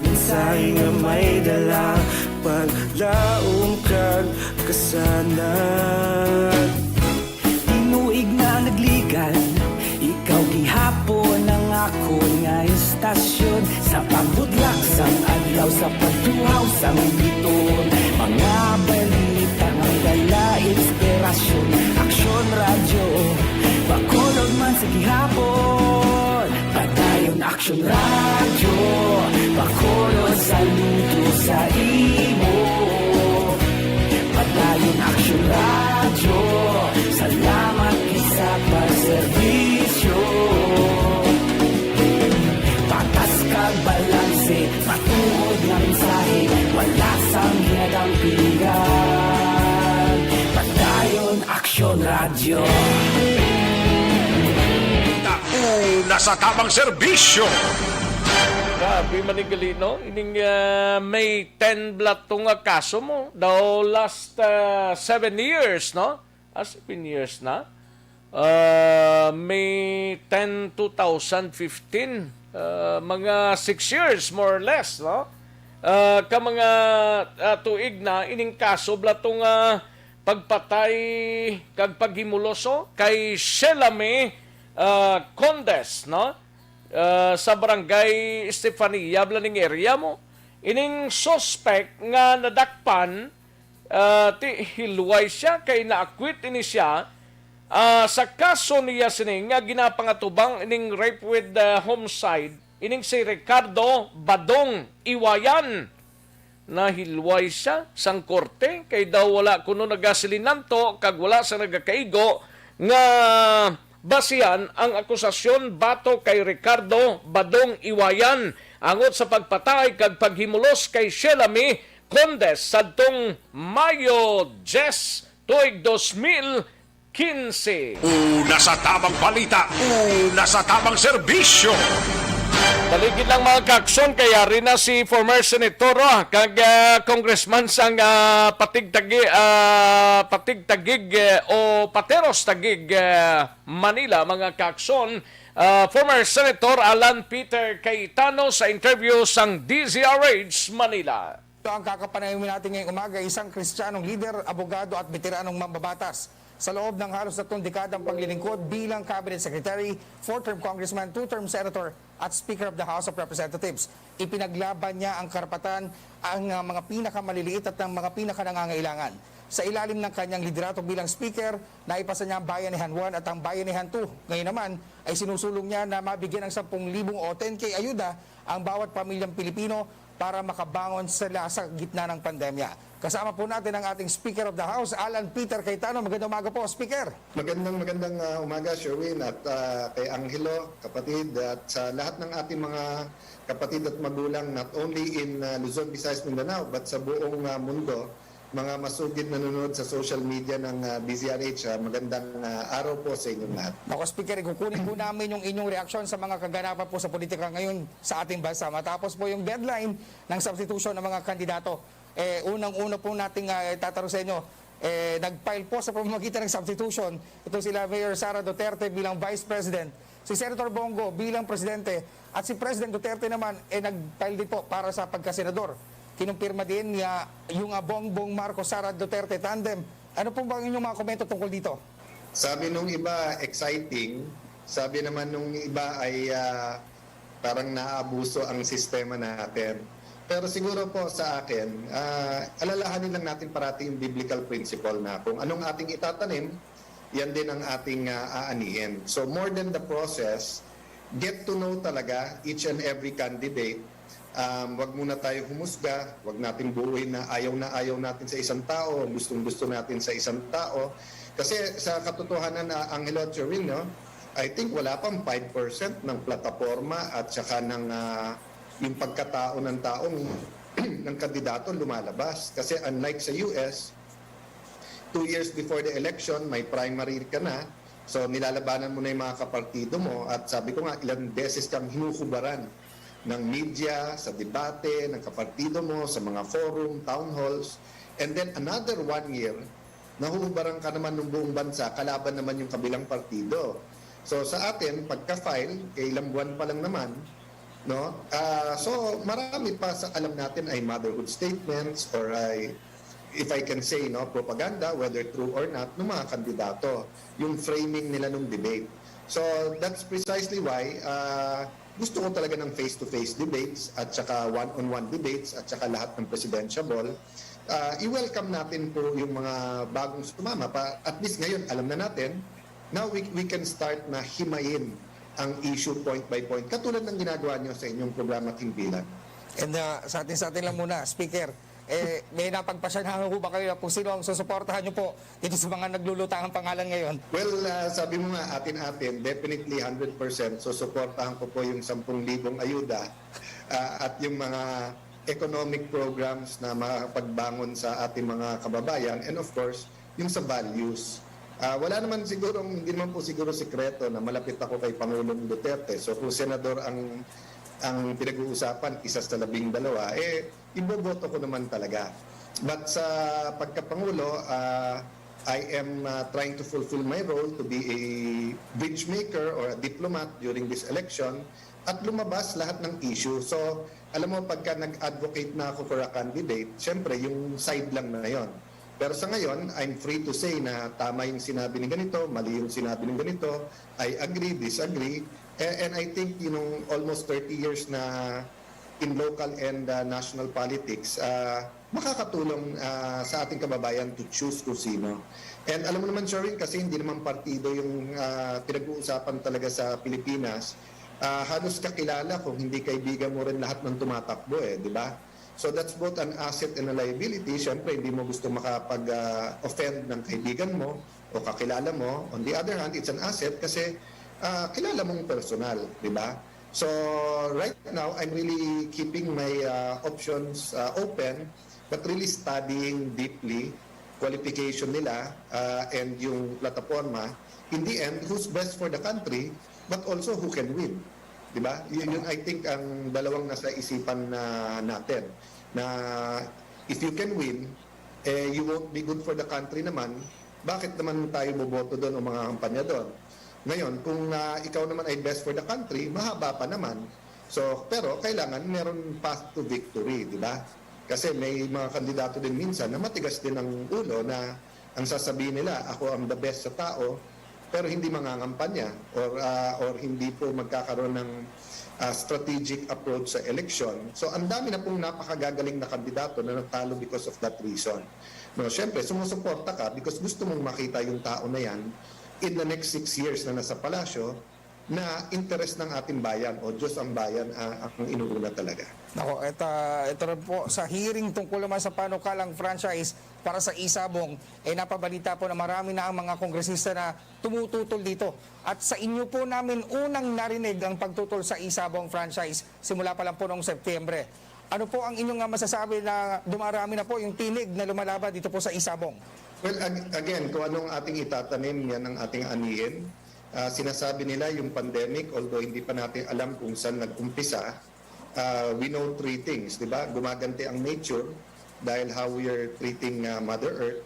Mensahe nga may dala, paglaom kag kasanag. Tinuig na nagligan, ikaw gihapon ang akon nga istasyon. Sa pagbutlak sang adlaw, sa pagtuhaw sang biton, mga balita nga dala inspirasyon. Aksyon Radyo, Bacolod man sa gihapon. Padayon Aksyon Radyo, Bacolod, saludo sa imo. Padayon Aksyon Radyo, salamat gid sa pagserbisyo. Patas kag balanse, matuod nga mensahe, wala sang ginadampingan. Padayon Aksyon Radyo. Kita una sa tamang serbisyo. Grabe man ni gali, no? Ining, ah, may ten bala to nga kaso mo daw last, ah, seven years, no? Ah, seven years na. Ah, May ten, two thousand fifteen, ah, mga six years, more or less, no? Ah, ka mga, ah, tuig na ining kaso bala to nga pagpatay kag paghimuloso kay Shelame, ah, Condes, no? Ah, sa barangay Estefania, bala ning area mo. Ining suspect nga nadakpan, ah, ti hilway siya kay naakwit ini siya, ah, sa kaso niya sini nga ginapangatubang ining rape with, ah, homicide, ining si Ricardo Badong Iwayan. Nahilway siya sang korte kay daw wala kuno nagasilinanto kag wala sa nagakaigo nga basihan ang akusasyon batok kay Ricardo Badong Iwayan angot sa pagpatay kag paghimulos kay Shelame Condes sadtong Mayo diyes, tuig dos mil quince. Una sa tamang balita, una sa tamang serbisyo. Dali gid lang, mga kaaksyon, kay ari na si former senator, ah, kag, ah, congressman sang, ah, Patig Tagi-, ah, Patig Tagig, eh, o Pateros Tagig, eh, Manila, mga kaaksyon. Ah, former Senator Alan Peter Cayetano sa interview sang D Z R H Manila. Ito ang kakapanayami natin ngayong umaga, isang Kristiyanong lider, abogado at beteranong mambabatas. Sa loob ng halos tatlong dekadang paglilingkod bilang cabinet secretary, four-term congressman, two-term senator, at Speaker of the House of Representatives, ipinaglaban niya ang karapatan ang, ah, mga pinakamaliliit at ang mga pinakanangangailangan. Sa ilalim ng kanyang liderato bilang speaker, naipasa niya ang Bayanihan one at ang Bayanihan two. Ngayon naman ay sinusulong niya na mabigyan ng sampung libong o ten K ayuda ang bawat pamilyang Pilipino para makabangon sila sa gitna ng pandemya. Kasama po natin ang ating Speaker of the House, Alan Peter Cayetano. Magandang umaga po, Speaker. Magandang, magandang, ah, umaga, Sherwin, at, ah, kay Angelo, kapatid, at sa lahat ng ating mga kapatid at magulang, not only in, ah, Luzon, Visayas, Mindanao, but sa buong, ah, mundo, mga masugid nanonood sa social media ng, ah, D Z R H, ah, magandang, ah, araw po sa inyong lahat. Nako, Speaker, ikukunin po namin yung inyong reaksyon sa mga kaganapan po sa politika ngayon sa ating bansa. Matapos po yung deadline ng substitution ng mga kandidato, eh, unang-una po nating, ah, itatanong sa inyo, eh, nag-file po sa pamamagitan ng substitution itong sila Mayor Sara Duterte bilang Vice President, si Senator Bong Go bilang Presidente, at si President Duterte naman, eh, nag-file din po para sa pagkasenador. Kinumpirma din niya yung, ah, Bongbong Marcos Sara Duterte tandem. Ano po ba ang inyong mga komento tungkol dito? Sabi nung iba, exciting. Sabi naman nung iba ay, ah, parang naaabuso ang sistema natin. Pero siguro po sa akin, ah, alalahanin lang natin parati yung biblical principle na kung anong ating itatanim, yan din ang ating, ah, aanihin. So more than the process, get to know talaga each and every candidate. Um, wag muna tayo humusga, wag natin buuin na ayaw na ayaw natin sa isang tao, gustong gusto natin sa isang tao. Kasi sa katotohanan, ah, Angelo at Sherwin, no, I think wala pang five percent ng plataporma at saka ng, ah, yung pagkatao ng taong ng kandidato lumalabas. Kasi unlike sa U S, two years before the election, may primary ka na. So nilalabanan mo na yung mga kapartido mo at sabi ko nga, ilang beses kang hinuhubaran ng media, sa debate, ng kapartido mo, sa mga forum, town halls. And then another one year, nahuhubaran ka naman ng buong bansa, kalaban naman yung kabilang partido. So sa atin, pagka-file, kay ilang buwan pa lang naman, no? Ah, so marami pa sa alam natin ay motherhood statements or ay, if I can say, no, propaganda, whether true or not, ng mga kandidato, yung framing nila nung debate. So that's precisely why, ah, gusto ko talaga ng face-to-face debates at saka one-on-one debates at saka lahat ng presidentiable. Ah, i-welcome natin po yung mga bagong sumama. Pa, at least ngayon, alam na natin. Now we, we can start na himayin ang issue point by point, katulad ng ginagawa nyo sa inyong programa at himpilan. And uh, sa atin sa atin lang muna, Speaker, eh, may napagpasyahan ho ba kayo kung sino ang susuportahan nyo po dito sa mga naglulutang ang pangalan ngayon? Well, ah, sabi mo nga, atin-atin, definitely hundred percent susuportahan ko po yung sampung libong ayuda, ah, at yung mga economic programs na makakapagbangon sa ating mga kababayan, and of course, yung sa values. Ah, wala naman siguro, hindi naman po siguro sikreto na malapit ako kay Pangulong Duterte. So kung senador ang ang pinag-uusapan, isa sa labing dalawa, eh, iboboto ko naman talaga. But sa pagkapangulo, ah, I am, ah, trying to fulfill my role to be a bridge maker or a diplomat during this election at lumabas lahat ng issue. So, alam mo, pagka nag-advocate na ako for a candidate, syempre, yung side lang na yon. Pero sa ngayon, I'm free to say na tama yung sinabi ni ganito, mali yung sinabi ng ganito, I agree, disagree. A- And I think, you know, almost thirty years na in local and, uh, national politics, uh, makakatulong, uh, sa ating kababayan to choose kung sino. And alam mo naman, Sherwin, kasi hindi naman partido yung, uh, pinag-uusapan talaga sa Pilipinas. Uh, halos kakilala kung hindi kaibigan mo rin lahat ng tumatakbo, eh, di ba? So that's both an asset and a liability. Siyempre, hindi mo gusto makapag-, uh, offend ng kaibigan mo o kakilala mo. On the other hand, it's an asset kasi, uh, kilala mong personal, di ba? So right now, I'm really keeping my, uh, options, uh, open, but really studying deeply qualification nila, uh, and yung plataforma. In the end, who's best for the country, but also who can win. Di ba? Yun, yun, I think, ang dalawang nasa isipan na natin. Na if you can win, eh, you won't be good for the country naman, bakit naman tayo boboto doon o mga kampanya doon? Ngayon, kung, ah, ikaw naman ay best for the country, mahaba pa naman. So, pero kailangan meron path to victory, di ba? Kasi may mga kandidato din minsan na matigas din ang ulo na ang sasabihin nila, "Ako ang the best sa tao," pero hindi mangangampanya or, ah, or hindi po magkakaroon ng, ah, strategic approach sa eleksyon. So, ang dami na pong napakagagaling na kandidato na natalo because of that reason. No, syempre, sumusuporta ka because gusto mong makita yung tao na yan in the next six years na nasa palasyo na interes ng ating bayan o Diyos ang bayan, ah, ang inuuna talaga. Nako, ito, ito rin po, sa hearing tungkol naman sa panukalang franchise para sa Isabong, eh, napabalita po na marami na ang mga kongresista na tumututol dito. At sa inyo po namin unang narinig ang pagtutol sa Isabong franchise simula pa lang po noong Setyembre. Ano po ang inyong, ah, masasabi na dumarami na po yung tinig na lumalaban dito po sa Isabong? Well, ag- again, kung anong ating itatanim, yan ang ating anihin. Ah, sinasabi nila yung pandemic, although hindi pa natin alam kung saan nag-umpisa, ah, we know three things, di ba? Gumaganti ang nature dahil how we are treating, ah, Mother Earth.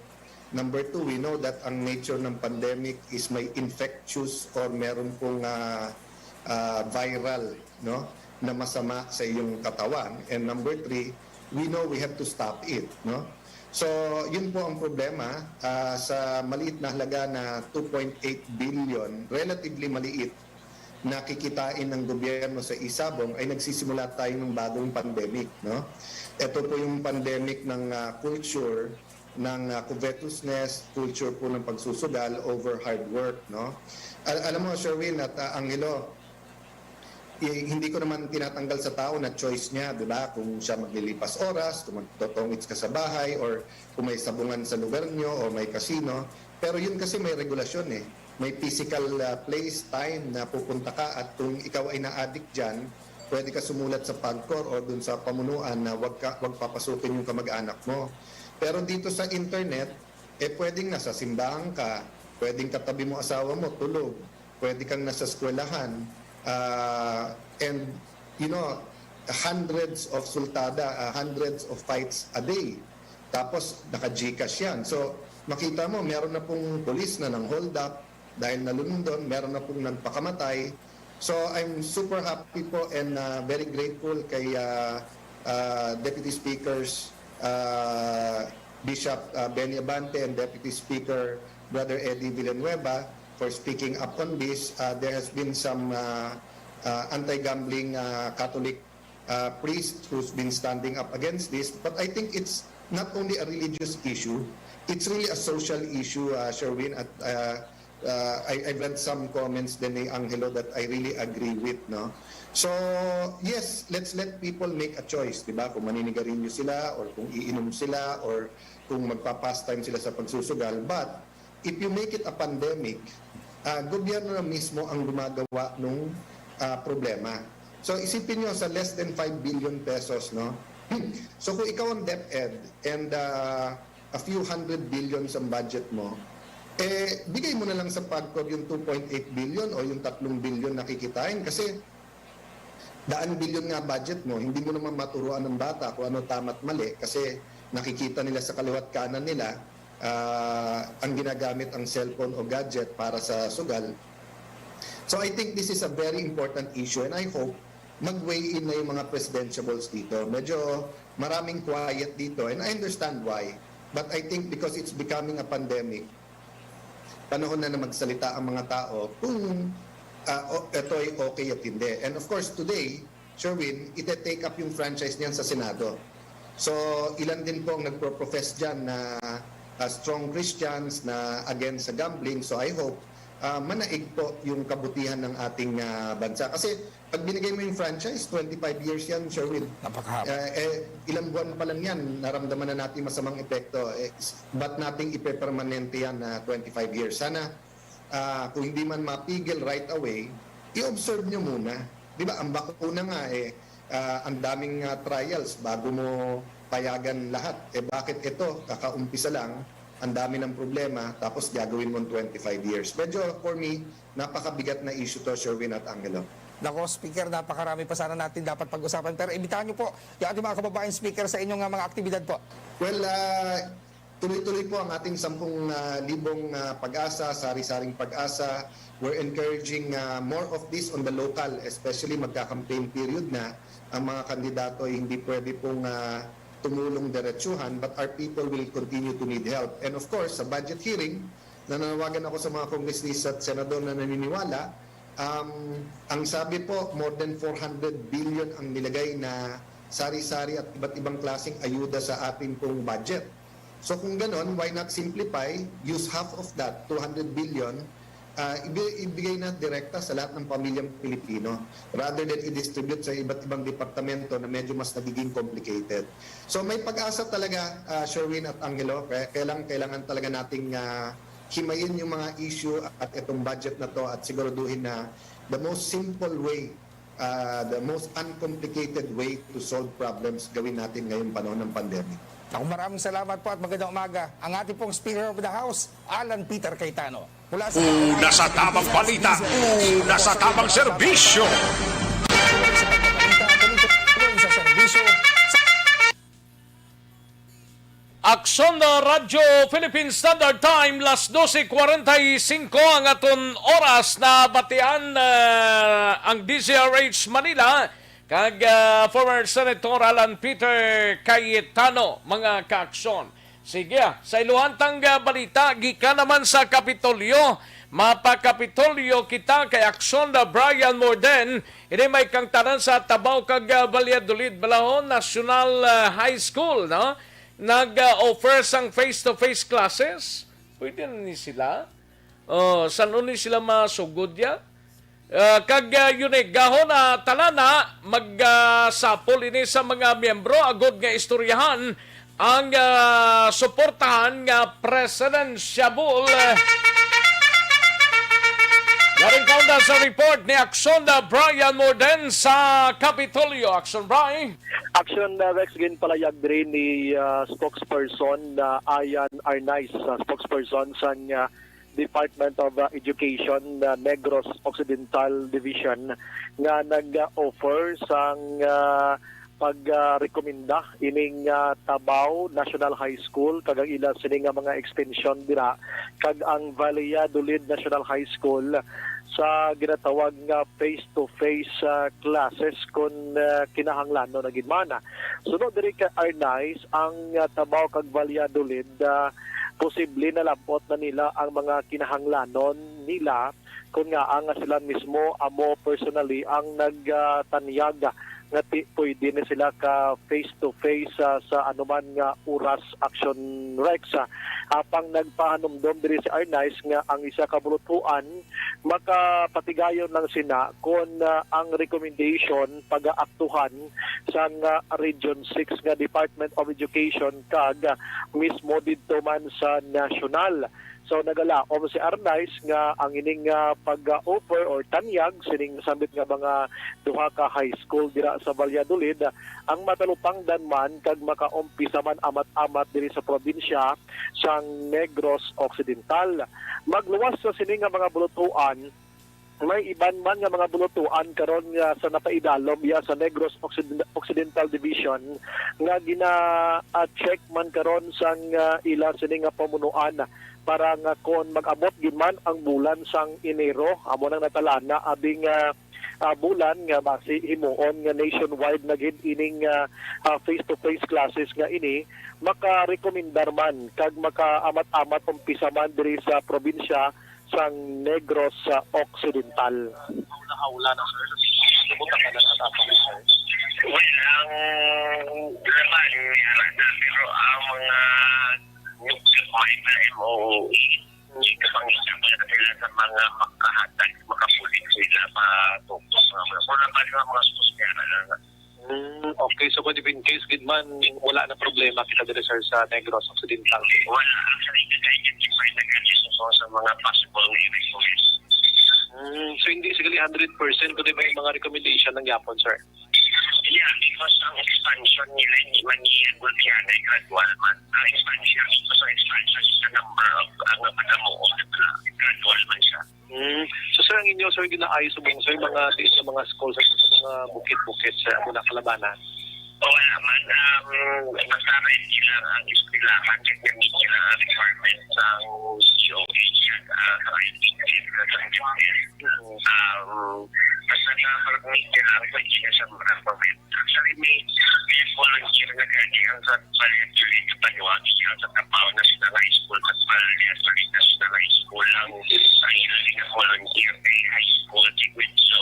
Number two, we know that ang nature ng pandemic is may infectious or meron pong, ah, ah, viral, no, na masama sa iyong katawan. And number three, we know we have to stop it, no? So, yun po ang problema, ah, sa maliit na halaga na two point eight billion, relatively maliit na kikitain ng gobyerno sa isabong ay nagsisimula tayo ng bagong pandemic, no? Ito po yung pandemic ng, ah, culture, ng, ah, covetousness, culture po ng pagsusugal over hard work, no? Al-, alam mo, Sherwin at, ah, Angelo, i-, hindi ko naman tinatanggal sa tao na choice niya, di ba? Kung siya maglilipas oras, kung magtotongits ka sa bahay, or kung may sabungan sa lugar niyo, o may casino. Pero yun kasi may regulasyon eh. May physical, ah, place, time na pupunta ka, at kung ikaw ay na-addict dyan, pwede ka sumulat sa PAGCOR o dun sa pamunuan na wag ka, wag papasukin yung kamag-anak mo. Pero dito sa internet, eh, pwedeng nasa simbahan ka, pwedeng katabi mo asawa mo, tulog, pwede kang nasa eskwelahan, ah, and, you know, hundreds of sultada, ah, hundreds of fights a day. Tapos, naka-GCash yan. So, makita mo, meron na pong pulis na nang-hold up dahil nalundon, meron na pong nagpakamatay. So, I'm super happy po and, ah, very grateful kay, ah, ah, Deputy Speakers, ah, Bishop, ah, Benny Abante and Deputy Speaker Brother Eddie Villanueva for speaking up on this. Ah, there has been some, ah, ah, anti-gambling, ah, Catholic, ah, priest who's been standing up against this. But I think it's not only a religious issue, it's really a social issue, ah, Sherwin, at, ah, uh, I, I read some comments din ni Angelo that I really agree with, no? So, yes, let's let people make a choice, di ba? Kung maninigarilyo sila, or kung iinom sila, or kung magpa-pastime sila sa pagsusugal. But if you make it a pandemic, ah, gobyerno na mismo ang gumagawa ng, ah, problema. So, isipin nyo, sa less than five billion pesos, no? So, kung ikaw ang DepEd and, ah, a few hundred billion sa budget mo, eh, bigay mo na lang sa PAGCOR yung two point eight billion o yung tatlong billion na kikitain kasi daan billion nga budget mo, hindi mo naman maturuan ng bata kung ano tama at mali kasi nakikita nila sa kaliwat kanan nila, ah, ang ginagamit ang cellphone o gadget para sa sugal. So I think this is a very important issue and I hope mag-weigh in na yung mga presidentiables dito. Medyo maraming quiet dito and I understand why. But I think because it's becoming a pandemic, panahon na na magsalita ang mga tao kung, ah, o, ito ay okay at hindi. And of course, today, Sherwin, ite-take up yung franchise niyan sa Senado. So, ilan din po ang nagpro-profess dyan na, ah, strong Christians na against sa gambling. So, I hope, ah, manaig po yung kabutihan ng ating, ah, bansa. Kasi pag binigay mo yung franchise, twenty-five years yan, Sherwin. Napakahaba. Eh, eh, ilang buwan pa lang yan, naramdaman na natin masamang epekto. Eh, s-, ba't nating ipepermanente yan na twenty-five years? Sana, ah, kung hindi man mapigil right away, i-observe nyo muna. Di ba, ang bakuna nga, eh, ah, ang daming, ah, trials bago mo payagan lahat. Eh, bakit ito? Kakaumpisa lang, ang dami ng problema, tapos gagawin mo twenty-five years. Medyo, for me, napakabigat na issue to, Sherwin at Angelo. Nako, Speaker, napakarami pa sana natin dapat pag-usapan. Pero imbitahan niyo po yung ating mga kababayan speaker sa inyong, ah, mga aktibidad po. Well, ah, tuloy-tuloy po ang ating sampung, ah, libong, ah, pag-asa, sari-saring pag-asa. We're encouraging, ah, more of this on the local, especially magka-campaign period na. Ang mga kandidato ay hindi pwede pong, ah, tumulong diretsuhan, but our people will continue to need help. And of course, sa budget hearing, nananawagan ako sa mga kongresista at senador na naniniwala, um, ang sabi po, more than four hundred billion ang nilagay na sari-sari at iba't ibang klaseng ayuda sa ating pong budget. So kung ganon, why not simplify, use half of that, two hundred billion, ah, ibi-, ibigay na direkta sa lahat ng pamilyang Pilipino rather than i-distribute sa iba't ibang departamento na medyo mas nagiging complicated. So may pag-asa talaga, ah, Sherwin at Angelo, kaya kailang-, kailangan talaga nating, ah, himayin yung mga issue at itong budget na 'to at siguraduhin na the most simple way, ah, the most uncomplicated way to solve problems gawin natin ngayong panahon ng pandemic. Ako, maraming salamat po at magandang umaga. Ang ating pong Speaker of the House, Alan Peter Cayetano. Mula sa Una sa tabang balita, una sa tabang serbisyo. Sa serbisyo. Aksyon na Radyo Philippine Standard Time, las doce cuarenta y cinco ang aton oras. Nabatian, ah, ang D Z R H Manila kag, ah, former Senator Alan Peter Cayetano, mga kaaksyon. Sige, ah, sa iluhantang, ah, balita, gikan naman sa Kapitolyo, Mapa Kapitolyo kita kay Aksyon na Brian Morden. Ini may kangtanan sa Tabaw kag, ah, Valladolid, Balahon National, ah, High School, no? Nag-offer sang face-to-face classes. Pwede na ni sila. Oh, san-o ni sila masugod ya? Ah, kag, ah, yun eh, gahon na talana, magsapol ini sa mga miyembro agod nga istoryahan ang, ah, suportahan nga presidential. Galing kaunda sa report ni Aksyon na Brian Morden sa Kapitolyo. Aksyon, Brian. Aksyon, uh, Rex, ginpalayag diri ni, uh, spokesperson na Ayan Arnaiz, uh, spokesperson sang, uh, Department of, uh, Education, uh, Negros Occidental Division, nga nag-offer sang, uh, pag, uh, rekomenda ining, uh, Tabaw National High School kag ang ila sini nga mga extension dira kag ang Valladolid National High School sa ginatawag nga face-to-face, ah, classes kon, ah, kinahanglanon na gid man. Suno diri kay Arnaiz, ang, ah, Tabaw kag Valladolid, ah, posible nalab-ot na nila ang mga kinahanglanon nila kon ngaa nga sila mismo amo personally ang nagtanyag nga ti-, pwede na sila ka face to face, ah, sa anuman nga oras, Aksyon Rex. Ah, apang nagpahanumdom diri si Arnaiz nga ang isa ka bulutuan makapatigayon lang sina kon, ah, ang recommendation pagaaktuhan sang, ah, Region six nga Department of Education kag, ah, mismo didto man sa nasyonal. So, nagalaom si Arnaiz nga ang ining, ah, pag-offer or tanyag sining sambit nga mga duha ka high school dira sa Valladolid, ah, ang matalupangdan man kag makaumpisa man amat-amat diri sa probinsya sang Negros Occidental. Magluwas sa sini nga mga bulutuan, may iban man nga mga bulutuan karon nga sa napaidalom iya sa Negros Occiden-, Occidental Division nga gina-, ah, check man karon sang, ah, ila sini nga pamunuan para nga kon mag-abot gid man ang bulan sang Enero, amo nang natalana abing, ah, ah, bulan nga basi himuon nga nationwide na gid ining, ah, ah, face-to-face classes nga ini, makarekomendar man kag makaamat-amat umpisa man diri sa probinsya sang Negros, ah, Occidental. Hawla-hawla na, sir. Subot ang kanan at ako, sir. Well, ang laman ni Arana, pero ang mga nuklear may na M O E, hindi ka pangita pa sila sa mga makahatag, makapulit sila pa tungkol sa mga, wala pa sa mga sus kaya na lang. Hmm, okay. So, kung in case, gid man, wala na problema kita diri, sir, sa Negros Occidental. Wala. Actually, kaya yung different na ganyan sa, sa mga possible na request. Hmm, so, hindi siguro hundred percent, kundi may mga recommendation lang yapon, sir. Yeah, because ang expansion nila, hindi man niya gulpihan ay gradual man. Ang expansion, because ang expansion is the number of, ang nagpatamuon, gradual man siya. Hmm. So, sir, ang inyo, sir, ginaay subong, sir, mga, di sa mga school, sir, sa mga bukid-bukid, sir, ang muna kalabanan? O, wala man. Um, basta ready lang ang eskwelahan, kaya meet lang ang requirement ng C O H at, ah, sa I P P at sa I P P. Um, basta na-meet nila ang pwede na sa mga pamilya. Actually, may, may volunteer na gani ang sa Valladolid sa Paniwagi, ang sa Tabaw National High School, sa Valladolid National High School, ang, ang ilang nga volunteer kay high school, so,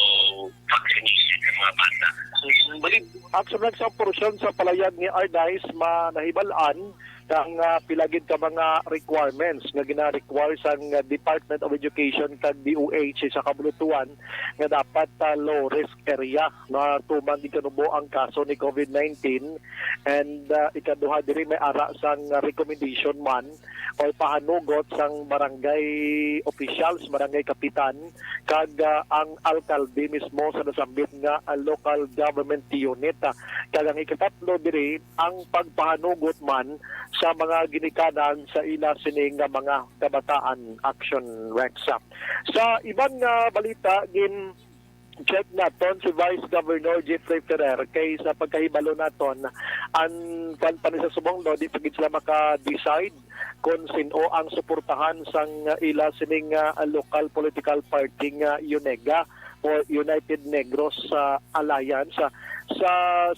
vaccinated ang mga bata. Mm, bali, actually, sa porsyon sa palayag ni Arnaiz, manahibal-an ang, ah, pila gid ka mga requirements nga gina-require sang, ah, Department of Education kag D O H sa kabulutuan nga dapat, ah, low risk area na tumang gikanubo ang kaso ni COVID nineteen. And, ah, ikaduha diri may ara sang, ah, recommendation man o pahanugot sang barangay officials, barangay kapitan, kag, ah, ang alkalde mismo sa nasambit nga, ah, local government unit. Ah, kag ang ikatatlo diri, ang pagpahanugot man sa mga ginikanan sa ila sini nga mga kabataan, Action Rex. Sa iban nga balita, gin-check naton si Vice Governor Jeffrey Ferrer, kay sa pagkahibalo naton, ang kwan pa ni sa subong, no, di pa gid sila maka-decide kung sino ang suportahan sang ila sining, ah, local political party nga UNEGA. for United Negros, ah, Alliance, ah, sa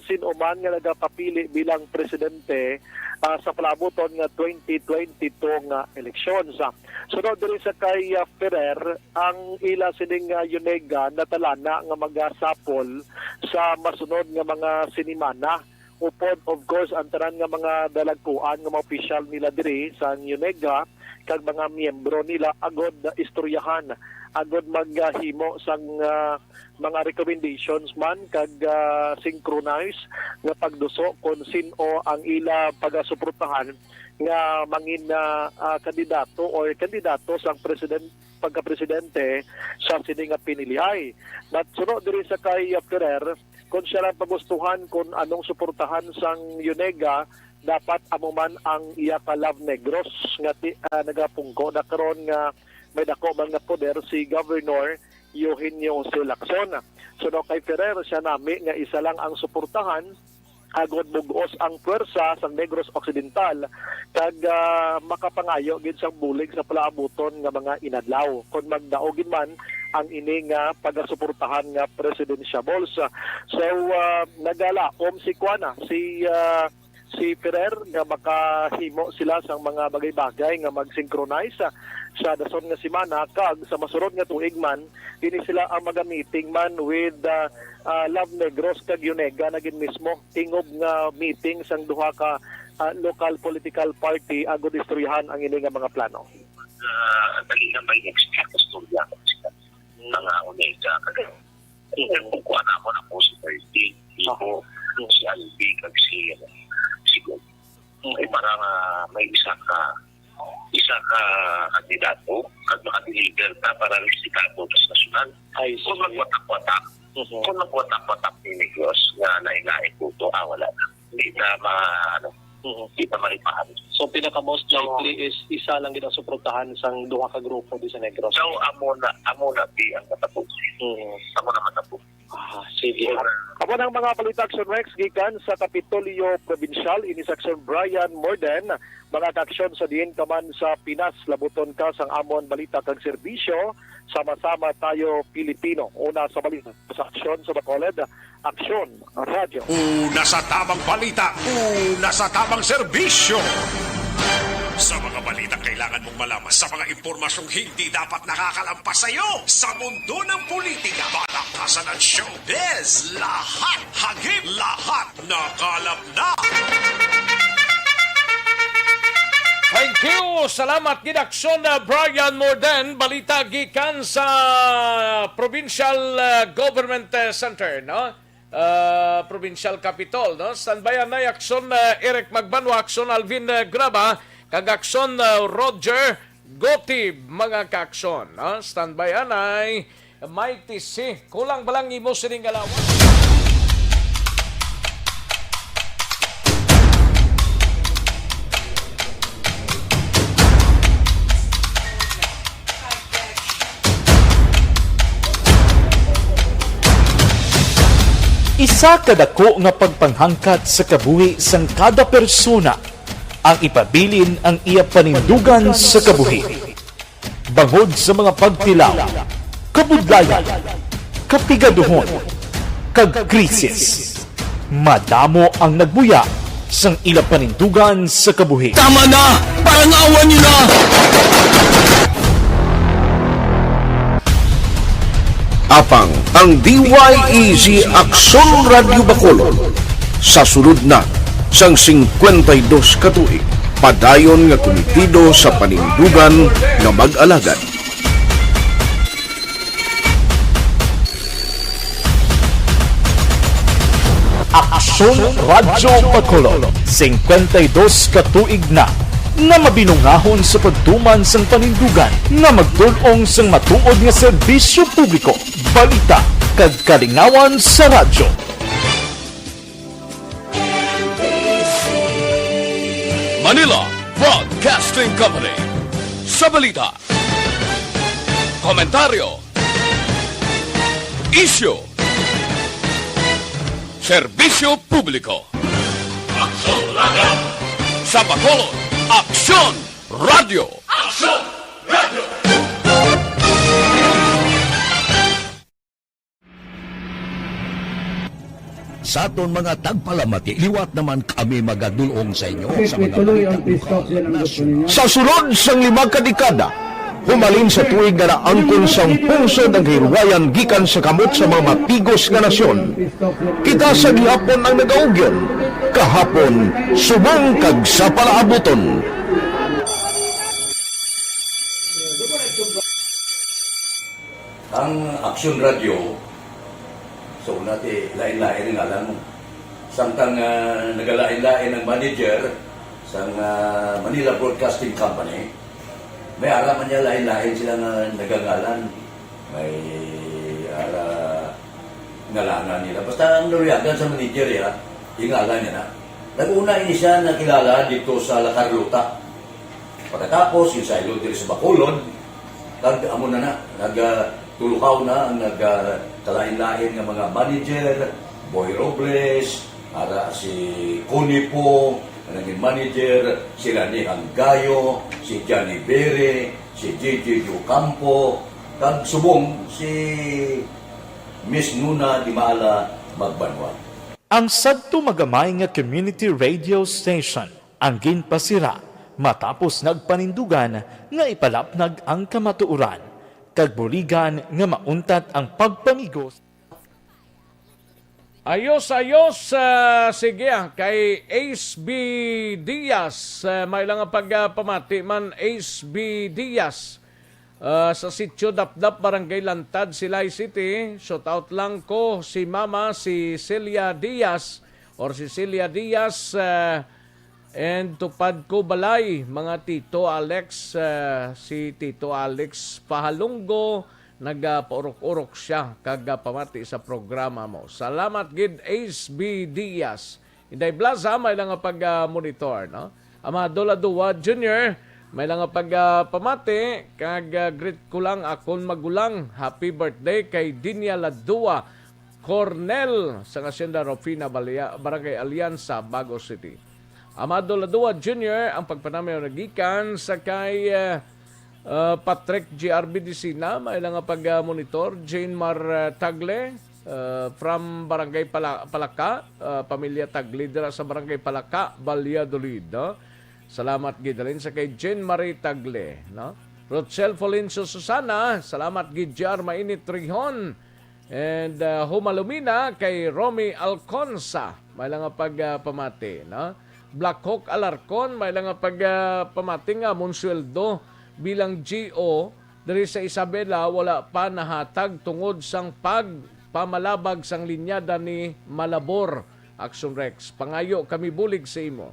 sin-o man nga nagapapili bilang presidente, ah, sa palaabuton nga twenty twenty-two nga elections. Ah, suno diri sa kay, ah, Ferrer, ang ila sining, ah, UNEGA natalana nga magasapol sa masunod nga mga sinimana, upod, of course, ang tanan nga mga dalagkuan nga mga opisyal nila diri sa UNEGA kag mga miyembro nila, agod istoryahan, agod maghimo sang, ah, mga recommendations man kag, ah, synchronize nga pagduso kon sin-o ang ila pagasuportahan nga mangin, ah, ah, kandidato or kandidato sang president, pagkapresidente sa sini nga pinilihay. Nagsuno diri sa kay, ah, Ferrer, kung siya lang pagustuhan kung anong suportahan sang UNEGA, dapat amo man ang iya ka Love Negros nga ti-, ah, nagapungko na karon nga may dako man nga poder si Governor Eugenio Jose Lacson. Suno kay Ferrer, siya nami nga isa lang ang suportahan agod bug-os ang pwersa sang Negros Occidental kag, ah, makapangayo gid sang bulig sa palaabuton nga mga inadlaw kon magdaog gid man ang ini nga pagasuportahan nga presidential balls. So, ah, nagalaom si kuana, si, ah, si Ferrer nga makahimo sila sang mga bagay-bagay nga mag-synchronize, ah, sa dason nga semana kag sa masunod nga tuig man, ini sila ang maga-meeting man with, ah, ah, Love Negros kag UNEGA na gid mismo, tingob nga meeting sang duha ka, ah, local political party agod istoryahan ang ini nga mga plano. Ah, dali na may next week, istorya ko sila. Mga UNEGA, kag kung kuha na mo na po si Martin, Ibo, si Albi, kag si, ano, si Gov. Ay, para nga may isa ka, isa ka kandidato, kag makadeliver ka para respeto sa nasyonal. I see. Kung magwatak-watak, Mhm. kung magwatak-watak ni Negros nga nainait ko to, ah, wala na. Hindi na ma-, ano, Mhm. hindi na malipahan. So, pinaka most So, likely is isa lang gid ang suportahan sang duha ka grupo di sa Negros. So, amo na, amo na di ang matapos. Mhm. Amo na matapos. Ah, sige. Amo nang mga balita, Action Rex, gikan sa Kapitolyo Probinsyal, ini sa Action Brian Morden. Mga ka-aksyon, sa diin ka man sa Pinas, labuton ka sang amon balita kag serbisyo. Sama-sama tayo, Pilipino. Una sa balita, sa aksyon sa Bacolod, Aksyon Radyo. Una sa tamang balita, una sa tamang serbisyo. Sa mga balitang kailangan mong malaman, sa mga impormasyong hindi dapat nakakalampas sa iyo, sa mundo ng politika, balakasan at showbiz, lahat hagip, lahat nakalap na. Thank you. Salamat gid, Aksyon, uh, Brian Morden. Balita gikan sa Provincial, uh, Government, uh, Center, no? Uh, Provincial Capitol, no? Standby anay, Aksyon, uh, Eric Magbanwa, Aksyon, Alvin, uh, Graba, kag Aksyon, uh, Roger Gotib, mga ka-aksyon, no? Standby anay. Mighty C. Kulang ba lang imo sining galawan? Isa ka dako nga pagpanghangkat sa kabuhi sang kada persona ang ipabilin ang iya panindugan sa kabuhi. Bangod sa mga pagtilaw, kabudlayan, kapigaduhon, kag krisis, madamo ang nagbuya sang ila panindugan sa kabuhi. Tama na! Parangawan niyo na! Apang ang D Y E G Aksyon Radyo Bacolod sa sulod na sang singkwenta y dos ka tuig, padayon nga kumitido sa panindugan nga mag-alagad. Aksyon Radyo Bacolod, singkwenta y dos ka tuig na nga mabinungahon sa pagtuman sang panindugan nga magtul-ong sang matuod nga serbisyo publiko, balita, kag kalingawan sa radyo. Manila Broadcasting Company. Sa balita, komentaryo, isyu, serbisyo publiko. Aksyon Radyo. Sa Bacolod, Aksyon Radyo. Aksyon Radyo. Sa aton mga tagpalamati, liwat naman kami magadulong sa inyo sa mga balita buhaton sa nasyon. Sa sulod sang lima ka dekada, humalin sa tuig nga naangkon sang pungsod ang kahilwayan gikan sa kamot sa mga matigos nga nasyon, kita sa gihapon ang nagaugyon, kahapon, subong kag sa palaabuton. Ang Aksyon Radio, so, una ti, lain-lain ang ngalan mo. Samtang, ah, nagalain-lain ang manager sang, ah, Manila Broadcasting Company, may ara man niya lain-lain sila nga nagangalan. May ara ngalanan nila. Basta ang naluyagan sa manager, ya, yung ngalan niya na. Nag-una ini siya nakilala dito sa La Carlota. Pagkatapos, yung saylo diri sa Bacolod, kag amo na na, nag, ah, tulukaw na ang nag, ah, kalain-lain nga mga manager, Boy Robles, ara si Connie Po, ang naging manager, si Rani Hanggayo, si Johnny Bere, si J J Ocampo, kag subong si Miss Nuna Dimala Magbanwa. Ang sadto magamay nga community radio station ang ginpasira matapos nagpanindugan nga ipalapnag ang kamatuoran, kag buligan nga mauntat ang pagpamigos. Ayos, ayos. Ah, sige, ah, kay Ace B Diaz, ah, may lang nga pagpamati man, Ace B Diaz. Ah, sa Sitio Dapdap, Barangay Lantad, Silay City. Shout out lang ko si Mama, si Celia Diaz, or si Celia Diaz, ah, and Tupad Ko Balay, mga Tito Alex, ah, si Tito Alex Pahalunggo, nagapaurok-urok siya kag, ah, pamati sa programa mo. Salamat gid, Ace B Diaz. Inday Blaza, may lang nga pag, ah, monitor, no? Amado Ladua Junior, may lang nga pag, ah, pamati, kag, ah, greet ko lang akon magulang. Happy birthday kay Dinia Ladua Cornel sa Hacienda Rufina, Balia-, Barangay Alianza, Bago City. Amado Ladua Junior, ang pagpanamyaw nagikan sa kay, ah, ah, Patrick G R Medicina, may lang nga pag, ah, monitor. Jane Mar, ah, Tagle, ah, from Barangay Pala-, Palaka, ah, pamilya Tagle dira sa Barangay Palaka, Valladolid, no? Salamat gid halin sa kay Jane Marie Tagle, no? Rochelle Folencio Susana, salamat gid, J R Mainit Trihon, and, ah, Humalumina kay Romy Alconsa, may lang nga pag, ah, pamati, no? Black Hawk Alarcon, may lang nga pag, ah, pamati nga amon sweldo bilang G O diri sa Isabela wala pa nahatag tungod sang pagpamalabag sang linyada ni Malabor. Action Rex, pangayo kami bulig sa imo.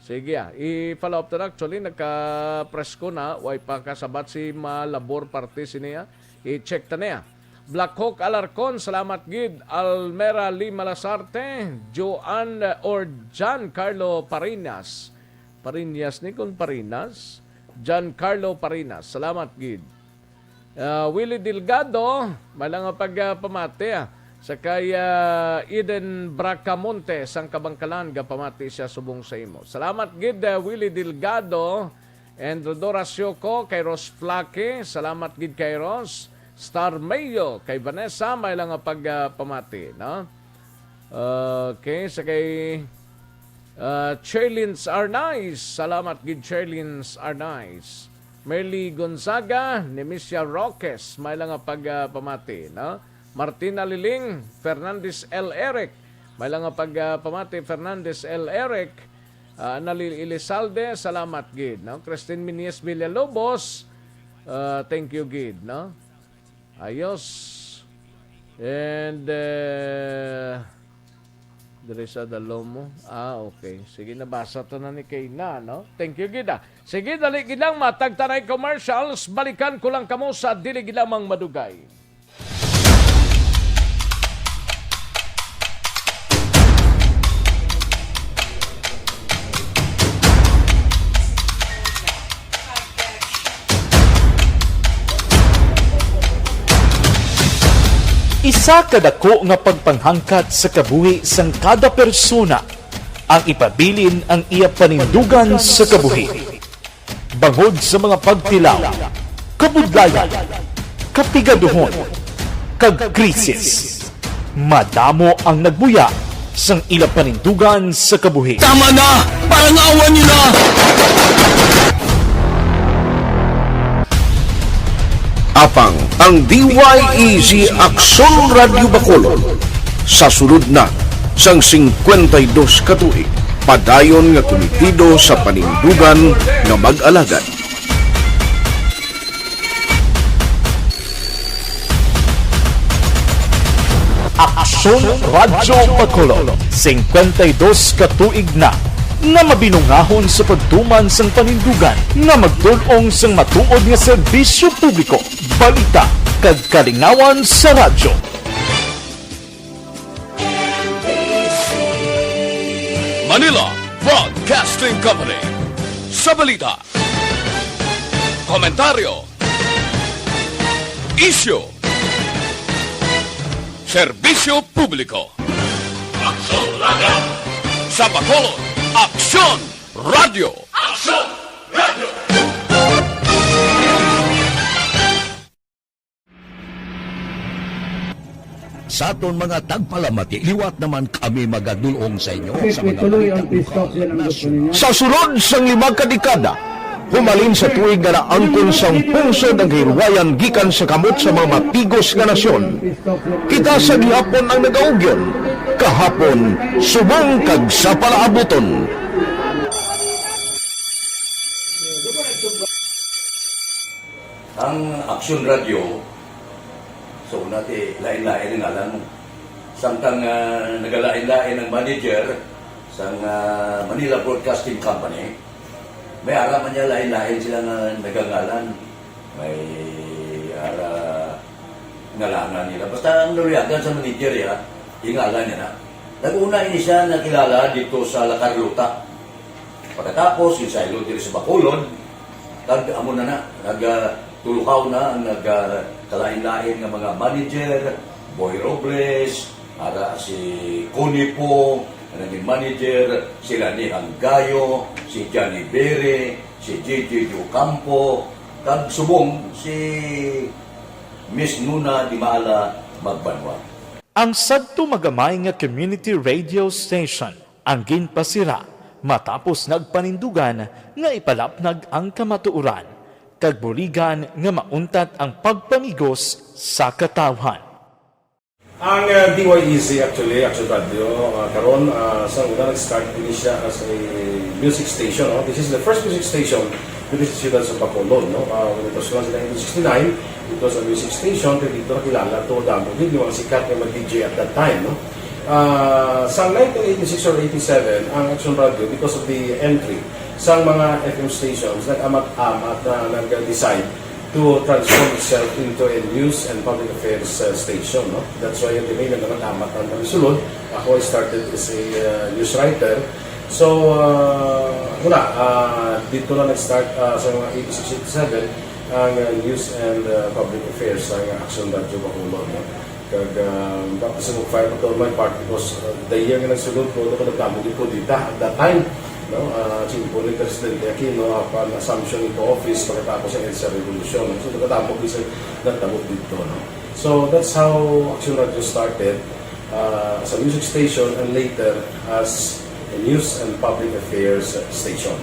Sige, ah, i-follow up to na. Actually, nagka-presko na, way pa kasabat si Malabor parte sini, ah. I-check ta niya. Black Hawk Alarcon, salamat gid. Almera Lee Malasarte, Joan, eh, or John Carlo Parinas. Parinas ni kun Parinas? John Carlo Parinas, salamat gid. Ah, Willie Delgado, may lang nga pag, ah, pamati, ah, sa kay, ah, Eden Bracamonte, sang Kabangkalan, gapamati siya subong sa imo. Salamat gid, ah, Willie Delgado. And Rodora Sioco, kay Ros Flaque, salamat gid kay Ros. Star Mayo, kay Vanessa, may lang nga pag, ah, pamati, no? Okay, sa kay, ah, Cherlins Arnaiz, salamat gid Cherlins Arnaiz. Merly Gonzaga, Nemesio Roques, may lang nga pag, ah, pamati, no? Martina Liling, Fernandez L. Eric, may lang nga pag, ah, pamati, Fernandez L. Eric, ah, Analil Elizalde, salamat gid, no? Christine Minies Villalobos, ah, thank you gid, no? Ayos. And, eh, diri sa Dalomo. Ah, okay. Sige, nabasa to na ni Kayna, no? Thank you gid, ah. Sige, dali gid lang, matag tanay commercials. Balikan ko lang kamo sa dili gid lamang madugay. Isa ka dako nga pagpanghangkat sa kabuhi sang kada persona ang ipabilin ang iya panindugan sa kabuhi. Bangod sa mga pagtilaw, kabudlayan, kapigaduhon, kag krisis, madamo ang nagbuya sang ila panindugan sa kabuhi. Tama na! Parang awan niyo na! Apang ang D Y E Z Aksyon Radyo Bacolod sa sulod na sang singkwenta y dos ka tuig, padayon nga kumitido sa panindugan nga mag-alagad. Aksyon Radyo Bacolod, singkwenta y dos ka tuig na nga mabinungahon sa pagtuman sang panindugan nga magdul-ong sang matuod nga serbisyo publiko, balita, kag kalingawan sa radyo. Manila Broadcasting Company. Sa balita, komentaryo, isyu, serbisyo publiko. Aksyon Radyo. Sa Bacolod, Aksyon Radyo. Aksyon Radyo. Sa aton mga tagpalamati, liwat naman kami magadulong sa inyo sa mga balita lokal, nasyonal. Sa sulod sang lima ka dekada, humalin sa tuig nga naangkon sang pungsod ang kahilwayan gikan sa kamot sa mga matigos nga nasyon. Kita sa gihapon ang nagaugyon, kahapon, subong kag sa palaabuton. Ang Aksyon Radyo, so, una ti, lain-lain ang ngalan mo. Samtang, ah, nagalain-lain ang manager sang, ah, Manila Broadcasting Company, may ara man niya lain-lain sila nga nagangalan. May ara ngalanan nila. Basta ang naluyagan sa manager, ya, ingalan niya na. Nag-una ini siya nakilala dito sa La Carlota. Pagkatapos, yung saylo diri sa Bacolod, kag amo na na, nag, ah, tulukaw na ang nag, ah, kalain-lain nga mga manager, Boy Robles, ara si Connie Pong, ang naging manager, sila ni Hanggayo, si Johnny Bere, si J J Ocampo, kag subong si Miss Nuna Dimala Magbanwa. Ang sadto magamay nga community radio station ang ginpasira matapos nagpanindugan nga ipalapnag ang kamatuoran, kag buligan nga mauntat ang pagpamigos sa katawhan. Ang, ah, D Y E Z, actually, Action Radio, ah, karon, ah, sa una, nag-start din siya as a music station, no? This is the first music station dito sa siyudad sa Bacolod, no? Ah, when it was launched in nineteen sixty-nine, it was a music station, kaya dito nakilala to, damo din yung mga sikat nga mag-D J at that time, no? Ah, sa nineteen eighty-six or eighty-seven, ang Action Radio, because of the entry sa mga F M stations, nag-amat-amat na nag-decide to transform itself into a news and public affairs, uh, station, no? That's why yung may nagkakatamat ang pagsulod. Ako, I started as a, uh, news writer. So, uh, wala, uh, dito na nag-start, uh, sa mga eighty-six, eighty-seven, ang, uh, news and, uh, public affairs sa Action Radio Bacolod, no? Kag, ah, baka sa mag-fire pa to my part because, ah, the year nga nagsulod ko, nagkadamo gid ko dita at that time, no? Ah, simple ni Presidente Aquino, upon assumption into office, pagkatapos ang EDSA Revolution. So, nagkadamo gid sa nagtabo dito, no? So, that's how Action Radio started, ah, as a music station and later as a news and public affairs station.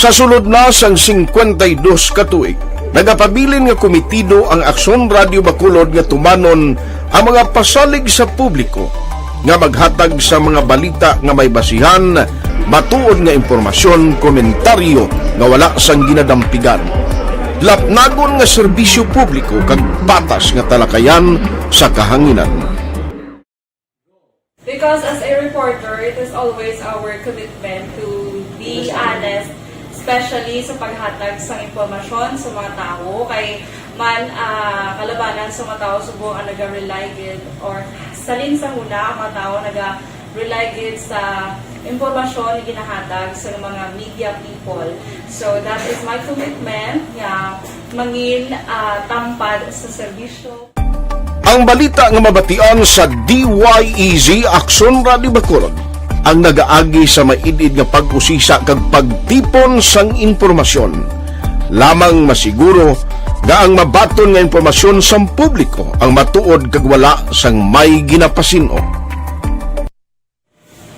Sa sulod na sang singkwenta y dos ka tuig, nagapabilin nga kumitido ang Aksyon Radio Bacolod nga tumanon ang mga pasalig sa publiko nga maghatag sa mga balita nga may basihan, matuod nga impormasyon, komentaryo nga wala sang ginadampigan, lapnagon nga serbisyo publiko kag patas nga talakayan sa kahanginan. Because as a reporter, it is always our commitment to be honest, especially sa paghatag sa impormasyon sa mga tawo. Kay man, ah, kalabanan sa mga tawo subong ang naga-rely gid, or salin sa huna ang mga tawo naga-rely gid sa impormasyon nga ginahatag sa mga media people. So that is my commitment nga mangin, ah, tampad sa serbisyo. Ang balita nga mabatian sa D Y E Z Aksyon Radio Bacolod ang nagaagi sa maid-id nga pag-usisa kag pagtipon sang impormasyon. Lamang masiguro Nga ang mabaton nga impormasyon sang publiko ang matuod kag wala sang may ginapasin-o.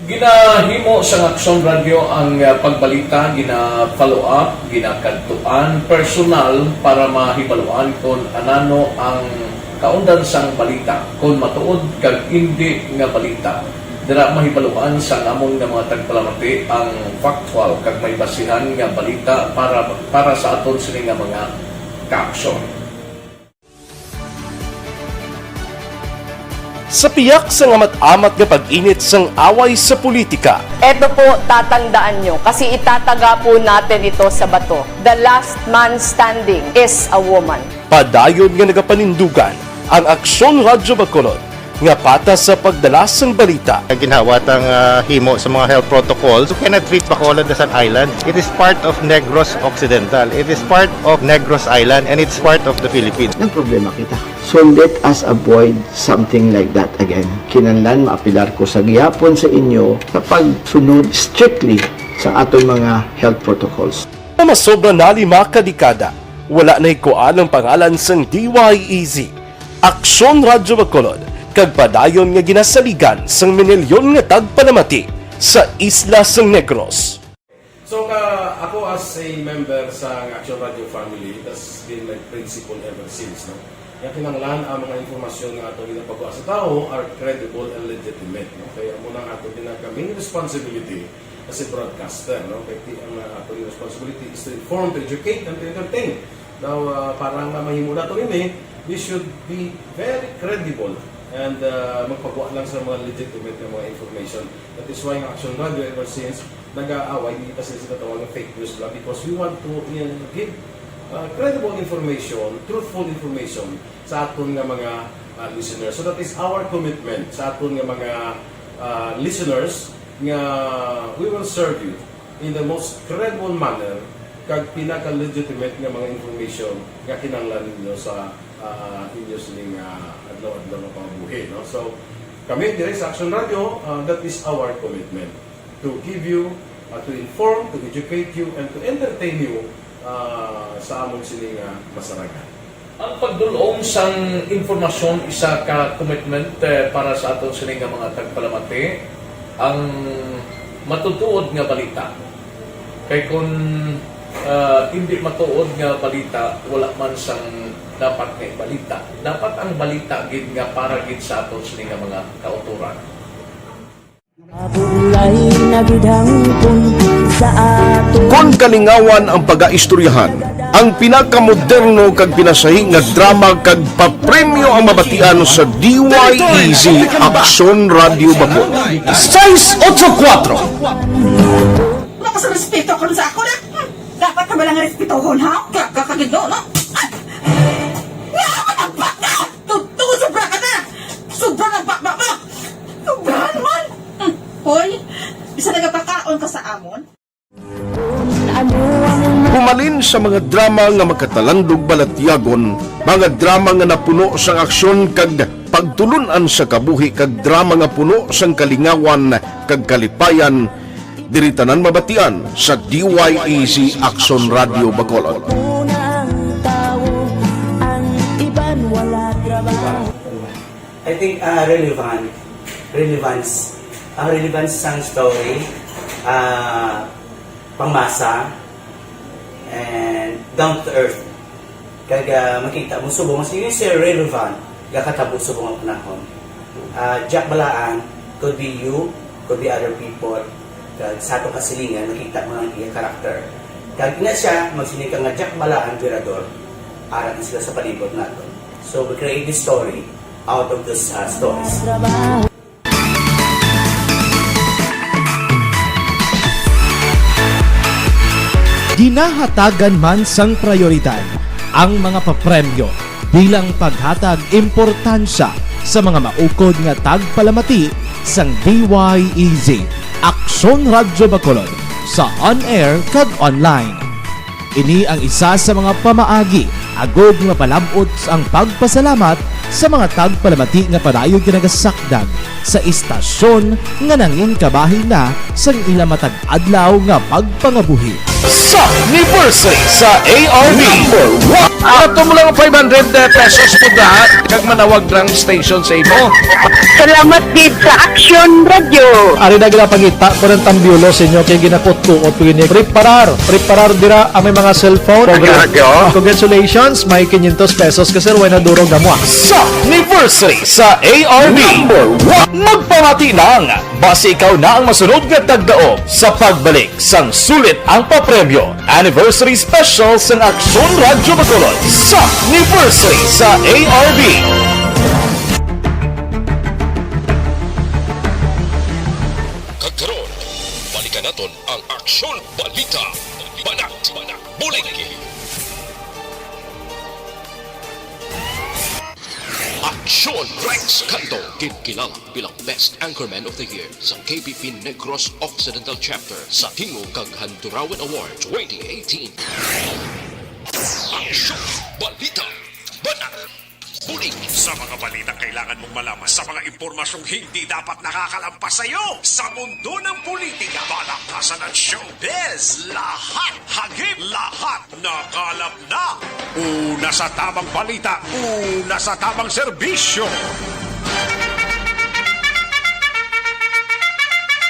Ginahimo sang Aksyon Radyo ang, ah, pagbalita, gina-follow up, ginakadtuan personal para mahibaluan kon anano ang kaundan sang balita, kon matuod kag indi nga balita. Dira mahibaluan sang amon nga mga tagpalamati ang factual kag may basihan nga balita para, para sa aton sini nga mga kaaksyon. Sa piyak sang amat-amat nga pag-init sang away sa politika, Eto po, tatandaan nyo, kasi itataga po natin ito sa bato. The last man standing is a woman. Padayon nga nagapanindugan ang Aksyon Radyo Bacolod nga patas sa pagdala sang balita. Ang ginhawa tang, ah, himo sa mga health protocols, you cannot treat Bacolod as an island. It is part of Negros Occidental. It is part of Negros Island, and it's part of the Philippines. Nagproblema kita. So let us avoid something like that again. Kinahanglan maapelar ko sa gihapon sa inyo sa pagsunod strictly sa aton mga health protocols. Nga masobra na lima ka dekada, wala nahikuan ang pangalan sang D Y E Z, Aksyon Radyo Bacolod, kag padayon nga ginasaligan sang minilyon nga tagpalamati sa isla sang Negros. So, ka, ako as a member sa Action Radio family, that's been my principle ever since, no? Nga kinahanglan ang mga impormasyon nga ato ginapagawa sa tawo are credible and legitimate, no? Kaya amo na ang ato ginaka main responsibility as a broadcaster, no? Kaya ti-, ang, uh, ato responsibility is to inform, to educate, and to entertain. Now, uh, para nga mahimo nato ini, we should be very credible and, uh, magpagawa lang sa mga legitimate nga mga information. That is why ang Action Radio ever since nag-aaway, hindi pa sila sinatawag ng fake news lang because we want to, uh, give, uh, credible information, truthful information sa aton nga mga, uh, listeners. So that is our commitment sa aton nga mga, uh, listeners nga we will serve you in the most credible manner kag pinaka-legitimate nga mga information nga kinahanglan ninyo sa, uh, inyo sining, uh, adlaw-adlaw nga pangabuhi, no? So, kami diri sa Action Radio, uh, that is our commitment to give you, uh, to inform, to educate you, and to entertain you, uh, sa amon sini nga masaragan. Ang pagdul-ong sang impormasyon isa ka commitment, eh, para sa aton sini nga mga tagpalamati, ang matutuod nga balita. Kay kun, ah, indi matuod nga balita, wala man sang dapat nga ibalita. Dapat ang balita gid nga para gid sa aton sini nga mga kautoran. Mabulay na gid hangpon sa ato. Kon kalingawan ang pagaistoryahan, ang pinakamoderno kag pinasahi nga drama kag papremyo ang mabatian sa D Y E Z Aksyon Radio Bacolod. Seis ocho kuatro. Wala ka sa respeto karon sa ako na. Hmm, dapat ka ba lang respetohon, ha? Gaga ka gid, no? Ay! Nga, matagpak na! Tuto, sobra ka na! Sobra na bakbak mo! Sobra naman! Hmm, hoy, bisa nagapakaon ka sa amon? Humalin sa mga drama nga makatalandog balatyagon, mga drama nga napuno sang aksyon kag pagtulun-an sa kabuhi, kag drama nga puno sang kalingawan kag kalipayan, diri tanan mabatian sa D Y E Z Aksyon Radio Bacolod. Unang tawo, ang iban wala trabaho. I think, ah, relevant, relevance, ang relevance sang story, ah, pangmasa, and down to earth. Kag, ah, makita mo subong, mas yun, sir, relevant, gakatabo subong ang panahon. Ah, Jack Balaan, could be you, could be other people, kag sa atong kasilingan, makita mo ang iya character. Kag ina siya, magsiling ka nga Jack Balaan, Virador, ara na sila sa palibot naton. So, we create this story out of those, uh, stories. Ginahatagan man sang prayoridad ang mga papremyo bilang paghatag importansya sa mga maukod nga tagpalamati sang D Y E Z Aksyon Radyo Bacolod sa on-air kag online. Ini ang isa sa mga pamaagi agod nga palab-ot ang pagpasalamat sa mga tagpalamati nga padayon nga nagasakdag sa istasyon nga nangin kabahin na sang ila matag adlaw nga pagpangabuhi. Sa anniversary sa A R B. Number one. Ato mo lang five hundred pesos po na, kag manawag lang station sa imo. Salamat gid sa Action Radio. Ari na ginapangita ko ng tambyulo sa inyo kay ginakot-kuot ko ini. Preparar, preparar dira ang may mga cellphone. Ang radyo. Congratulations, may quinientos pesos ka, sir, way na durog amo, ah. Sa anniversary sa A R B. Number one. Magpamati lang, basi ikaw na ang masunod nga tagdaog sa pagbalik sang sulit ang papremyo. Anniversary Special sang Aksyon Radyo Bacolod sa anniversary sa A R B. Kag karon, balikan naton ang Aksyon Balita. Banat, Banat, Bulig. Aksyon Rex Canto, ginkilala bilang Best Anchorman of the Year sa K B P Negros Occidental Chapter sa Tingog kag Handurawan Award twenty eighteen. Aksyon Balita. Banat. Bulig. Sa mga balitang kailangan mong malaman, sa mga impormasyong hindi dapat nakakalampas sa iyo, sa mundo ng politika, balakasan at showbiz, lahat hagip, lahat nakalap na. Una sa tamang balita, una sa tamang serbisyo.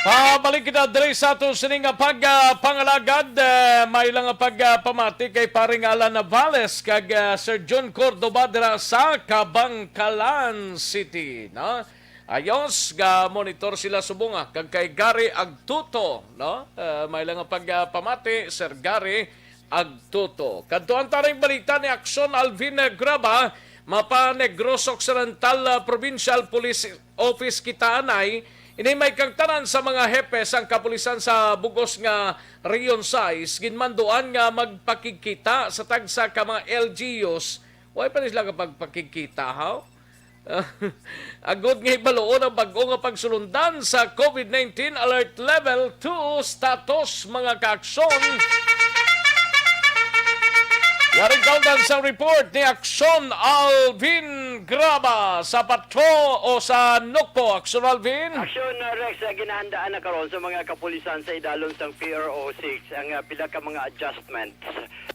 Pabalik kita diri sa aton sining nga pag, ah, pangalagad. Eh, may lang nga pag, ah, pamati kay paring Alan Navales kag, ah, Sir John Cordova dira sa Kabankalan City, no? Ayos, ga monitor sila subong, ah, kag kay Gary Agtuto, no? Eh, may lang nga pag, ah, pamati, Sir Gary Agtuto. Kadtuan ta ning balita ni Aksyon Alvin Graba, mapa Negros Occidental, ah, Provincial Police Office kita anay. Ini may kagtanan sa mga hepe sang kapulisan sa bugos nga Region sais ginmanduan nga magpakigkita sa tagsa ka mga L G Us. Way pa ni sila kapagpakigkita, haw? Agod nga hibaluon ang bag-o nga pagsulundan sa COVID nineteen Alert Level two status, mga kaaksyon. Yaring kaundan sa report ni Aksyon Alvin Graba sa Patro o sa Nukpo. Aksyon Alvin. Aksyon, uh, Rex, uh, ginahandaan na karon sa mga kapulisan sa idalom sang P R O six ang, uh, pila ka mga adjustments.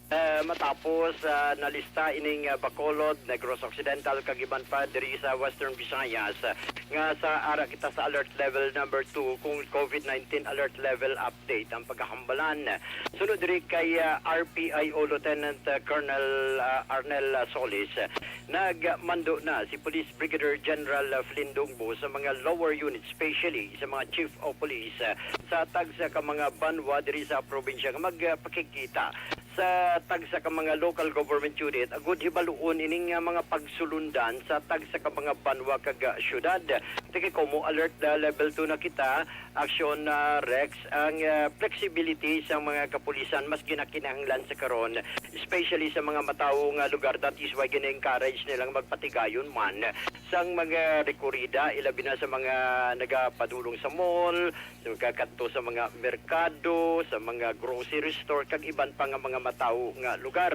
Eh, matapos, ah, nalista ining, ah, Bacolod, Negros Occidental, kag iban pa diri sa Western Visayas, ah, nga sa ara kita sa alert level number two, kung COVID nineteen alert level update ang pagkahambalan. Sunod diri kay, ah, R P I O Lieutenant, ah, Colonel, ah, Arnel, ah, Solis, ah, nagmando na si Police Brigadier General, ah, Flindong Bo sa mga lower units, especially sa mga chief of police, ah, sa tagsa ka mga banwa diri sa probinsya nga magpakigkita sa tagsa ka mga local government unit, agud hibaluon ining, ah, mga pagsulundan sa tagsa ka mga banwa kag, ah, syudad. Tiki komo alert, ah, level two na kita, aksyon, ah, Rex, ang, ah, flexibility sa mga kapulisan mas ginakinahanglan sa karon, especially sa mga matawo nga lugar. That is why gina-encourage nilang magpatigayon man sang mga rekurida, ilabi na sa mga nagapadulong sa mall, nagakadto sa mga merkado, sa mga grocery store, kag iban pa nga mga matawo nga lugar.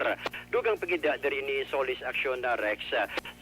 Dugang pagida diri ni Solis Aksyon na Rex.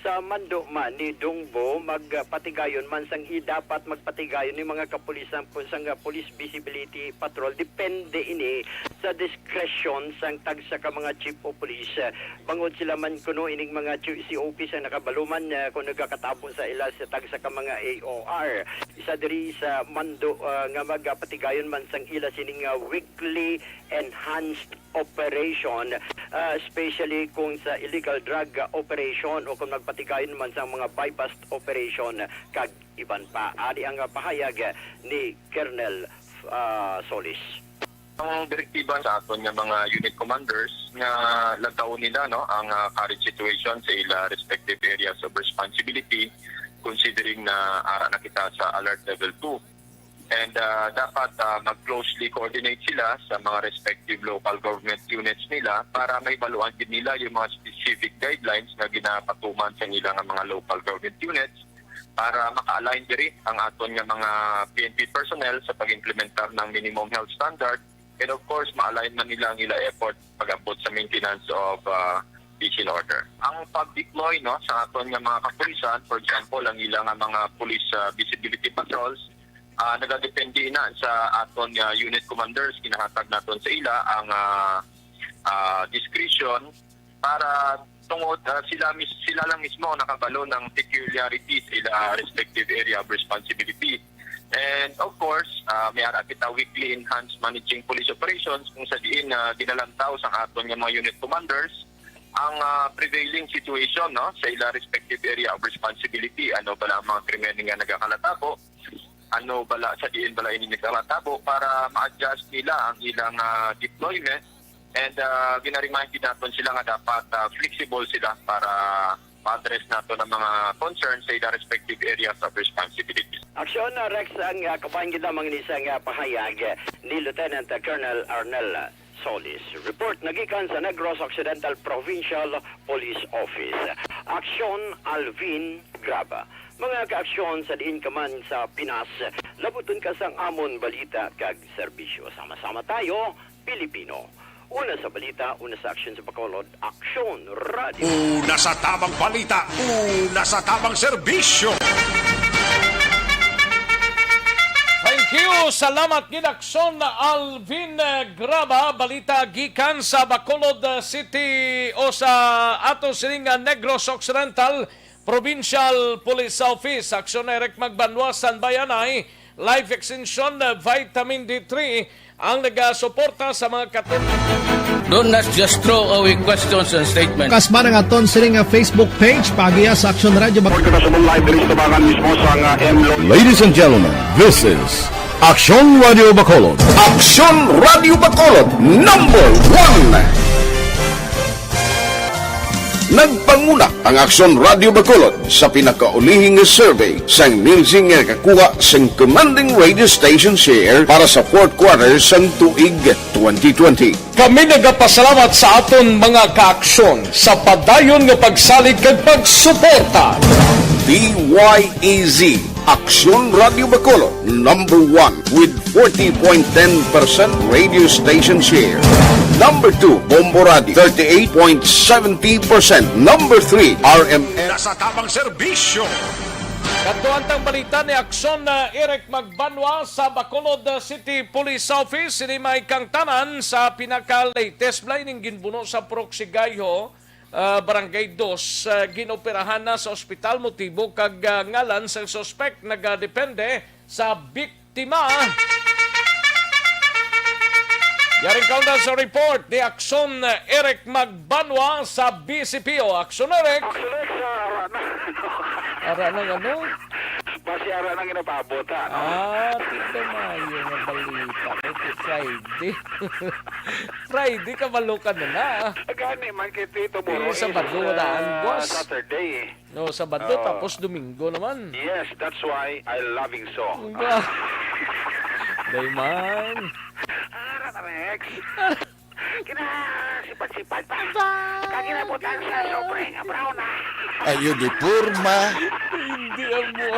Sa mando man ni Dungbo, magpatigayon man sang i-, dapat magpatigayon ni mga kapulisan po sang Police Visibility Patrol. Depende ini sa discretion sang tagsa ka mga chief of police. Bangod sila man kuno ining mga chi-, C O Ps ang nakabaluman, ah, kung nagakatabo sa ila sa tagsa ka mga A O R. Isa diri sa mando, ah, nga magapatigayon man sang ila sining, ah, weekly enhanced operation, ah, especially kung sa illegal drug, ah, operation o kung magpatigayon man sang mga buy-bust operation, kag iban pa. Ari ang, ah, pahayag, ah, ni Colonel, ah, Solis. Ang direktiba sa aton nga mga unit commanders nga lantawon nila, no, ang, ah, current situation sa ila respective areas of responsibility, considering na ara na kita sa alert level two. And, ah, dapat, ah, mag-closely coordinate sila sa mga respective local government units nila para mahibaluan gid nila yung mga specific guidelines nga ginapatuman sa nila nga mga local government units para maka-align diri ang aton nga mga P N P personnel sa pag-implementar ng minimum health standard. And of course, ma-align man nila ang ila effort pag-abot sa maintenance of, ah, peace and order. Ang pag-deploy, no, sa aton nga mga kapulisan, for example, ang ila nga mga police, ah, visibility patrols, Ah, nagadepende na sa aton nga unit commanders, ginahatag naton sa ila ang, ah, ah, discretion para tungod, ah, sila mis-, sila lang mismo ang nakabalo ng peculiarity sa ila respective area of responsibility. And of course, ah, may ara kita weekly enhanced managing police operations kung sa diin, ah, ginalantaw sa aton nga mga unit commanders ang, ah, prevailing situation, no, sa ila respective area of responsibility. Ano bala ang mga krimen nga nagakalatabo? Ano bala, sa diin bala ini nagkalatabo para ma-adjust nila ang ilang, ah, deployment? And, ah, gina-remind din naton sila nga dapat, ah, flexible sila para ma-address naton ang mga concerns sa ilang respective areas of responsibility. Aksyon, ah, Rex, ang, ah, kabahin kita mga ni sa nga pahayag ni Lieutenant Colonel Arnel Solis. Report nagikan sa Negros Occidental Provincial Police Office. Aksyon, Alvin Graba. Mga kaaksyon sa diin ka man sa Pinas, labuton ka sang amon balita kag serbisyo. Sama-sama tayo, Pilipino. Una sa balita, una sa aksyon sa Bacolod, Aksyon Radio. Una sa tabang balita, una sa tabang serbisyo. Thank you. Salamat gid, Aksyon Alvin, eh, Graba. Balita gikan sa Bacolod, eh, City o sa ato sining, ah, Negros Occidental Provincial Police Office. Aksyon Eric Magbanwa, San Bayanay, Life Extension, eh, Vitamin D three ang nagasuporta sa mga katun- Do not just throw away questions and statements. Kasma ang aton sini nga Facebook page, paagiha sa Aksyon Radio Bacolod. Report na sa live diri sa tubangan mismo sa nga M Lo- Ladies and gentlemen, this is Aksyon Radio Bacolod. Aksyon Radio Bacolod, number one. Nagpanguna ang Aksyon Radio Bacolod sa pinakaulihing nga survey sang Nielsen nga nakakuha sang commanding radio station share para sa fourth quarter sang tuig twenty twenty. Kami nagapasalamat sa aton mga kaaksyon sa padayon nga pagsalig kag pagsuporta. D Y E Z, Aksyon Radio Bacolod, number one with forty point ten percent radio station share. Number two, Bombo Radio, thirty-eight point seventy percent. Number three, R M N. Nasa tamang serbisyo. Kadto ang balita ni Aksyon, uh, Eric Magbanwa sa Bacolod, uh, City Police Office. Sini may kangtanan sa pinaka-latest bala ining ginbuno sa Purok Sigayho, uh, Barangay Dos. Uh, ginoperahan na sa ospital, motibo kag, uh, ngalan sang suspect nagadepende sa biktima. Yaring kaunda sa report ni Aksyon Eric Magbanwa sa B C P O. Aksyon, Eric. Aksyon, Eric, sa ara na. Ara na nga, no? Basi ara na ginapaabot, ha, no? Ah, tigda maayo nga balita. Kay Friday. Friday, kabalo ka na na. Gani man kay Tito Boro. Di, Sabado, is, uh, daan, boss. Saturday. No, Sabado, oh, tapos Domingo naman. Yes, that's why I loving so. Ba? Day man. Ara na, Rex. Kinasipat-sipat pa. Ba? Kag ginabutang sa sobre nga brown na. Ayo di porma. Hindi ang mo.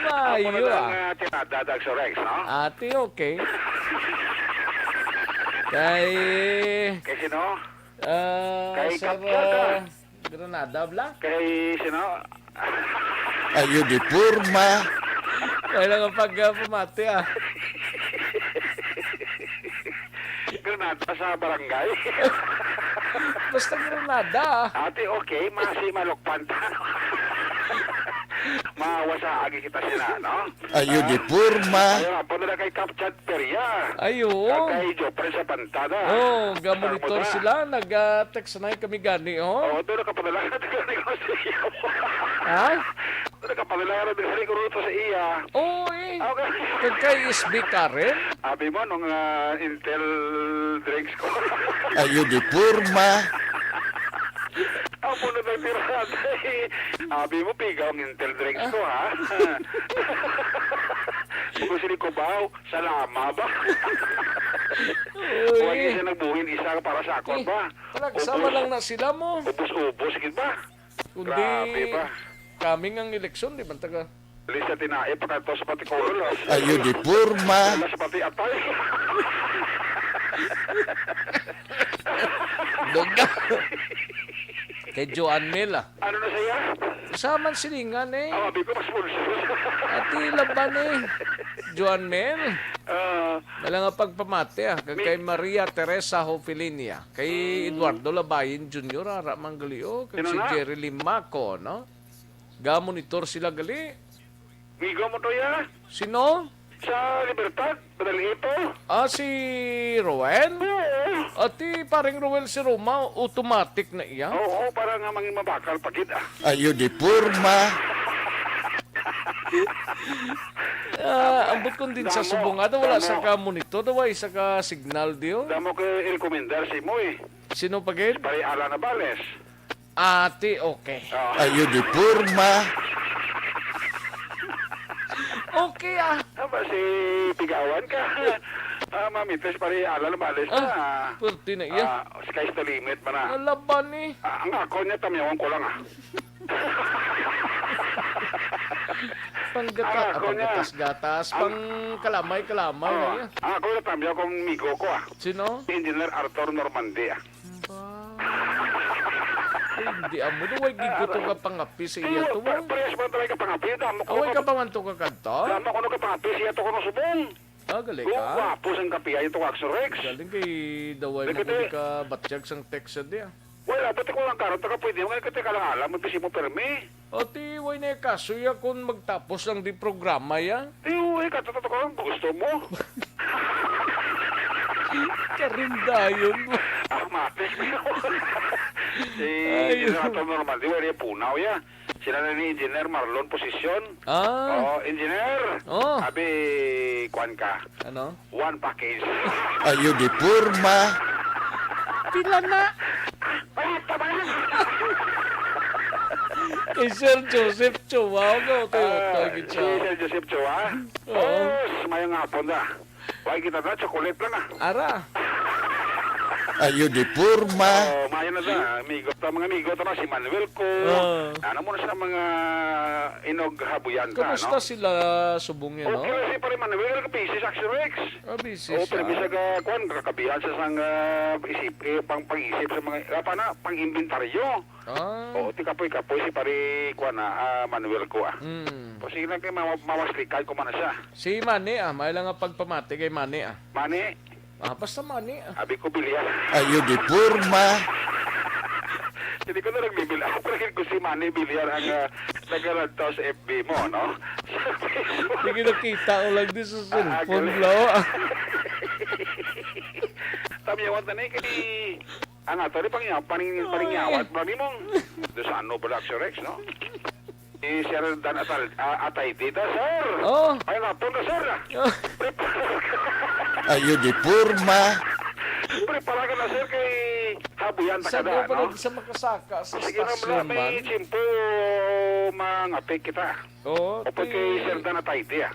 Ako na Mayo, lang, ah. Ah, tinadada sa Rex, no? Ate, okay. Kay, kay sino? Ah, kay Sir, Katya ka. Ah, Granada, bla? Kay sino? Ayo di porma. Kaya lang ang pag, ah, pamati, ah. Granada sa barangay. Basta Granada, ah. Ate, okay, masi malukpan ta. Mawasa agi kita sila, no? Ayo di porma. Ayo, apo na lang kay Kap Chad Peria. Ay, oo. Kag kay Jopre sa Pantada. Oo, ga-monitor sila. Nag-text na kami gani, oh. Oo, doon nakapadala ka gani ko sa iya. Ha? Doon nakapadala ka gani ko sa iya. Oo, eh. Okay. Kag kay S B Karen? Abi mo, nung, ah, Intel drinks ko. Ayo di porma. Apo na tayo pirata, eh. Abi mo, pigaw ang Intel drinks ko, ha? Kung sila kubaw, Salama ba? Uy. Wa gyud siya nagbuhin isa para sa akon ba? Eh, wala, kasama lang na sila mo. Ubos-ubos gid ba? Kundi grabe ba? Coming ang eleksyon, di man taga. Lisa tinae pa kadto sa pati Colonel, ah. Ayo di porma. Wala sa pati atay. Duga. Kay Joan Mel, ah. Ano na siya? Sa man silingan eh. Ah, abi ko mas sponsor. Ati laban eh. Joan Mel. Ah, Wala nga pagpamati ah. Kag Mi- kay Maria Teresa Hofilinia. Kay Mm. Eduardo Labayin Junior, ara man gali, oh. Kag Sino si na? Jerry Limaco, no? Ga-monitor sila gali. Migo mo to ya? Sino? Sa Libertad, Madalito. Ah, si Roel? Oo. Ati, paring Roel, si Roma, automatic na iya. Oo, para nga mangin mabakal pa gid, ah. Ayo di porma. Ah, ambot kung din sa Damo, Subong, ato wala damo. sa ka monitor, daw isa ka signal diyo. Damo ko i-recommendar si mo eh. Sino pa gid? Si Pare Alan Navales. Ati, okay. Oh. Ayo di porma. Okay, ah. Aba, si Pigawan ka. Ah, mamitis pa rin, ala, lumabas na. Ah, pwerte na iya. Ah, sky's the limit man na. Nalaban ni. Ah, ang ako niya, tamyawan ko lang, ah. Pang gata-, Ang ako pang niya. gatas-gatas, Ang pang kalamay-kalamay na Oh, iya. ang ako niya, tamyaw kong migo ko, ah. Sino? Si Engineer Arthur Normandy, ah. Ba? Ay, hindi amo. Daw, way gid ko to ka pangapi sa iya to, pa-, ah. Parehas man talaga pangapi. Damo ko Away ka ka pa man to ka kanta? Damo ko nakapangapi siya to ko ng subong. Ah, gali Kung ka? gwapo sang kapihan ito, Axel Rex. Galing kay daway mo Nagkati- ko di ka batyag sang text siya di, ah. Wala, pati ko lang karon, taga pwede mo, kaya kita ka lang alam, mabisi mo permi. O, ti, way na kaso ya kung magtapos lang di programa ya. Ti, uy, katututo ko lang gusto mo. Karindayon mo. Ah, matik. Si Ay. Senator Norman, di wala yung punaw ya. Sila na ni Engineer Marlon Posisyon. Ah. Oh, Engineer. Oh. Abi, kuwan ka. Ano? One package. Ayo di porma. Pila na? Ay, tama na. Kay Sir Joseph Chua, no? Tayo, Ah, tayo, si gitsa. Sir Joseph Chua? Oo. Yes, mayang hapon na. Why kita na? Chocolate lang, ah. Ara. Ayo di porma. Oh, mayo na sa, amigo ta, mga amigo ta, si Manuel ko. Ah. Ano mo na sa mga inog habuyan ta, Kamusta no? sila, Subong, yun, no? Okay lang si Pare Manuel, busy sa Action Rex. Ah, busy Oh, pero siya. bisag, ah, kwan, kakabihan sa sang, ah, isip, eh, pang, pang-isip sa mga, ah, pana, pang-inventaryo. Ah. Oo, ti kapoy-kapoy si Pare, kwan, ah, ah, Manuel ko, ah. Mm. O, sige lang kay mawa-, mawaslikan ko man na siya. Si Manny, ah, may lang nga pagpamati kay Manny, ah. Manny? Ah, basta Manny, ah. Abi ko, bilyar. Ayo di porma. Hindi ko na nagbibil. Ako pa rin ko si Manny Villar ang, ah, nagkalantaw sa F B mo, no? Sa Facebook. Sige, nakita ko lang din sa Ah, cellphone, galing. Lo. Tamyawan ta na eh, kay ang ato ni pangya-, paring-, Ay. paringyawat ba ni mong? Do sa ano ba, Sir Rex, no? Si Sir Dan Atal-, ah, Atay dita, sir. Oh. Ay, napon na, sir. Oh. Prepara ka. Ayo di porma. Prepara ka na, sir, kay habuyan ta Sa kada, ano? Sa makasaka sa Sige, ma'am, stasyon may man. Tiyempo, mangapit kita. Oo, Opo ti- kay Sir Dan Atay, ah.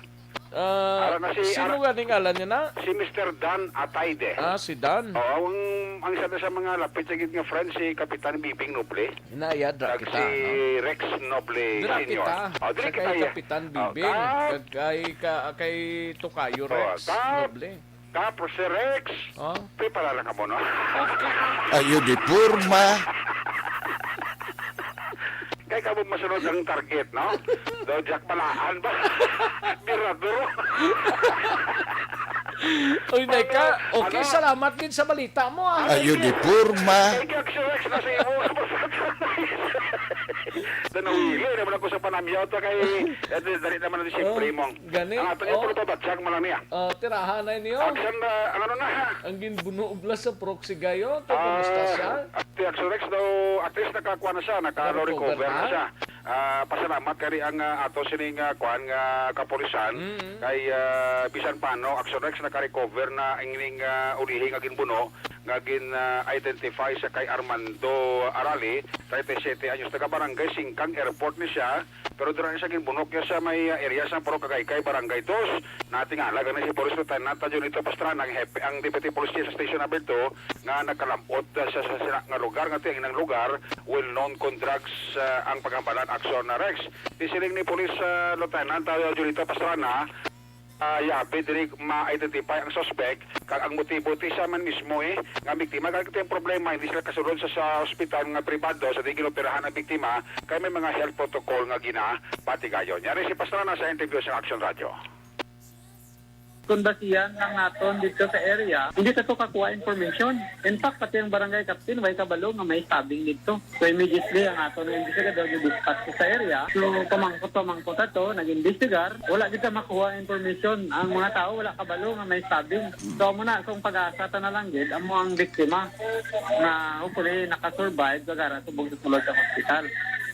Ah, Ara na si sino Ara- nga ni ngalan niya na? Si Mister Dan Ataide. Ah, si Dan. Oo, ang, ang isa na sa mga lapit sa gid nga friend, si Kapitan Bibing Noble. Inayad ra Kag kita, si no? Rex Noble Dira Senior. kita. Oh, diri Sa kita, kay ya. Kapitan Oh, Bibing. Kap. Kag kay, ka, kay Tokayo Oh, Rex Kap. Noble. Kap, si Rex. Oh. Prepara lang ka mo, no? Ayo di porma. Kay kamo masunod ang target, no? Daw Jack Balaan ba? Mirador. Uy, Nay ka, Ano? okay, Ano? salamat gid sa balita mo, ah. Ayo di porma. Kay Jack Rex na sa imo. Sa nawili naman ako sa panamyaw to kay, eh, dali naman ang Oh, siyempre mong. gani, Ang ato niya, oh. puro babatsag mo lang niya. Oh, tirahan na niyo. Action na, ang ano na, ha? Ang ginbuno ubla sa proxy gayo, to, kumusta Ah, siya? At si Axel Rex daw, at least nakakuha na siya, naka-recover Naka-recover na na? siya. Ah, pasalamat kari ang, ah, ato sining, ah, kuan nga kapulisan. Mm. Kay, ah, bisan pa, no, Axel Rex naka-recover na ang ining, ah, ulihi nga ginbuno nga gin, ah, identify sa kay Armando Arali, treinta y siete anyos, taga Barangay Singkang Airport ni siya, pero dira ni siya ginbuno kaya sa may, ah, area sa Purok Agaycay, Barangay Dos. Natingala gani si Police Lieutenant Junito Pastrana, ang hepe, ang Deputy Police Chief sa Station Number Two, nga nagkalambot, ah, sa, sa sila nga lugar, nga tiang inang lugar, well known kon drugs, ah, ang paghambalan aksyon na Rex. Isiling ni Police, ah, Lieutenant, ah, Junito Pastrana, Ah, yabi diri ma-identify ang suspect, kag ang motibo ti siya man mismo, eh, nga biktima. Kag ito yung problema, hindi sila kasulod sa, sa ospital nga pribado sa di ginoperahan ang biktima, kay may mga health protocol nga ginapatigayon. Yari si Pastrana sa interview sa Action Radio. Kung basihan lang naton dito sa area, hindi ta to kakuha information. In fact, pati ang barangay captain, way kabalo nga may stabbing dito. So, immediately, ang aton nga investigador nag-dispatch sa area. So, pamangkot-pamangkot ato, nag-investigar. Wala kita makuha ang information. Ang mga tao, wala kabalo nga may stabbing. So, amo na, kung pag-asa ta na lang gid, amo ang biktima nga hopefully nakasurvive, gagara subong sa sulod sa hospital.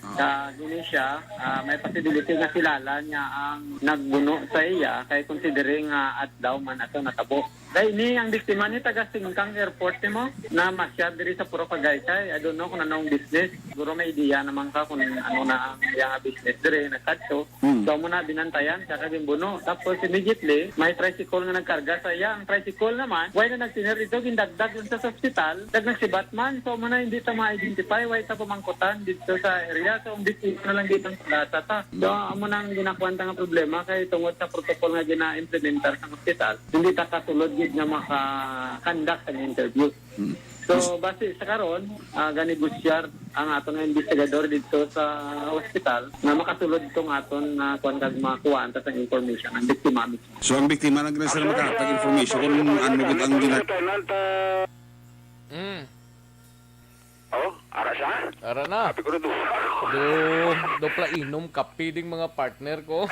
Sa gini siya, ah, may possibility nga kilala niya ang nagbuno sa iya, kay considering nga adlaw man ato natabo. Kay ini ang biktima ni taga Singkang Airport, eh, mo, na masyad diri sa Purok Agaycay. I don't know kung anong business. Siguro may idea naman ka kung ano na ang iya nga business diri, nagkadto. Hmm. So, amo na, binantayan siya kag ginbuno. Tapos, immediately, may tricycle nga nagkarga sa iya. Ang tricycle naman, way na nagtinir dito, gindagdag lang sa ospital, kag nagsibat man. So, amo na, hindi ta ma-identify, way ta pamangkutan dito sa area. So, ang biktima na lang dito ang pag-asa ta. So, amo na ang ginakuan ta nga problema, kay tungod sa protocol nga gina-implementar sa ospital, hindi ta kasulod gid nga maka-conduct ang interview. Hmm. So, base sa karon, ah, ganegosyar ang aton nga investigador dito sa hospital nga makasulod itong aton nga kuwan kag makuhaan ta sa information ang biktima mismo. So, ang biktima lang gina sila makahatag information kung ano gid ang gina- Lieutenant, ah, Mm. Oh, ara siya? Ara na. Sabi ko na, duha. Do, do pala inom kape ding mga partner ko.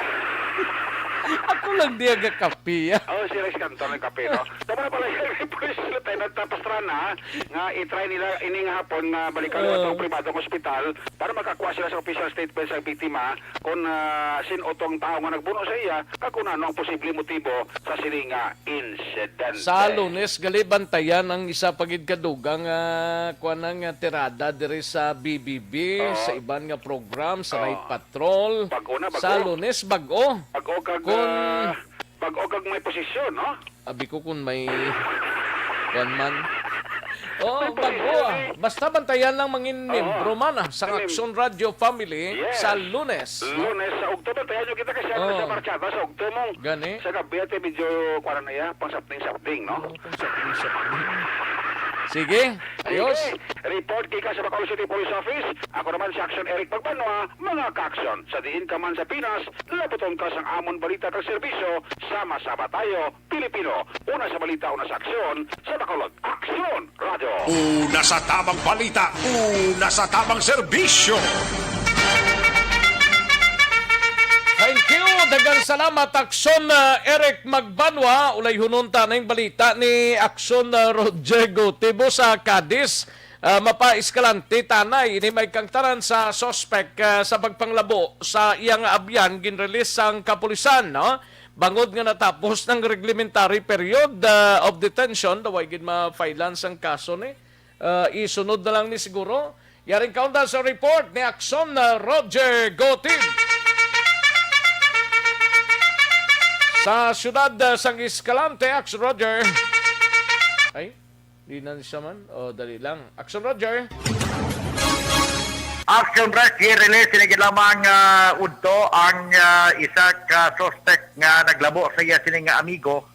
Ako lang di aga kape, ah. Oh, sila si Kanton ng kape, no? Tama na pala yung Police Lieutenant Pastrana nga i-try nila ining hapon nga balikan Oh. Itong pribadong ospital para makakuha sila sa official statement sa biktima kung, ah, sin-o tong tao nga nagbuno sa iya, kag kung ano ang posibleng motibo sa sini nga insidente. Sa Lunes, gali bantayan ang isa pa gid ka dugang, ah, kuwan nga tirada diri sa B B B, Oo. Sa iban nga program, sa Oo. Night Patrol. Bag-o na, bag-o. Sa Lunes, bag-o. Bag-o kag, Kung ah, bag-o kag may posisyon, no? Abi ko kung may kuwan man. Oo, may bag-o, posisyon, ah. Eh. Basta bantayan lang mangin Oo. Miyembro man, ah, sa Action Radio Family Yes. Sa Lunes, no? Lunes sa ugto, bantayan nyo kita kasi Oo. Sa Barchada sa ugto mong Gani. Sa gabi, ate, medyo, kuwan na ya, pang sapning-sapning, no? Oo, pang sapning-sapning. Sige, ayos. Sige, report kika sa Bacolod City Police Office. Ako naman si Action Eric Magbanwa, mga ka-action. Sa diin ka man sa Pinas, laputon ka sang amon balita kag serbisyo. Sama-sama tayo, Pilipino. Una sa balita, una sa aksyon, sa Bacolod. Aksyon Radio. Una sa tamang balita, una sa tamang serbisyo. Thank you. Daghang salamat, Aksyon, uh, Eric Magbanwa. Ulayhunon ta na yung balita ni Aksyon, uh, Rodrigo Tibo sa Cadiz. Uh, mapa Escalante, Tanay. Ini may kangtaran sa suspek, uh, sa pagpanglabo sa iyang abyan, ginrelease sang kapulisan, no? Bangod nga natapos ng reglementary period, uh, of detention, daw ay gid ma-filean sang kaso ni. Uh, isunod na lang ni siguro. Yaring kaunda sa report ni Aksyon, uh, Roger Gotin. Sa siyudad, uh, sang Escalante, Aksyon Roger. Ay, di na siya man. O, dali lang. Aksyon Roger. Action Rush, i-release sini gid lamang, ah, udto ang, ah, isa ka suspect nga naglabo sa iya sini nga amigo.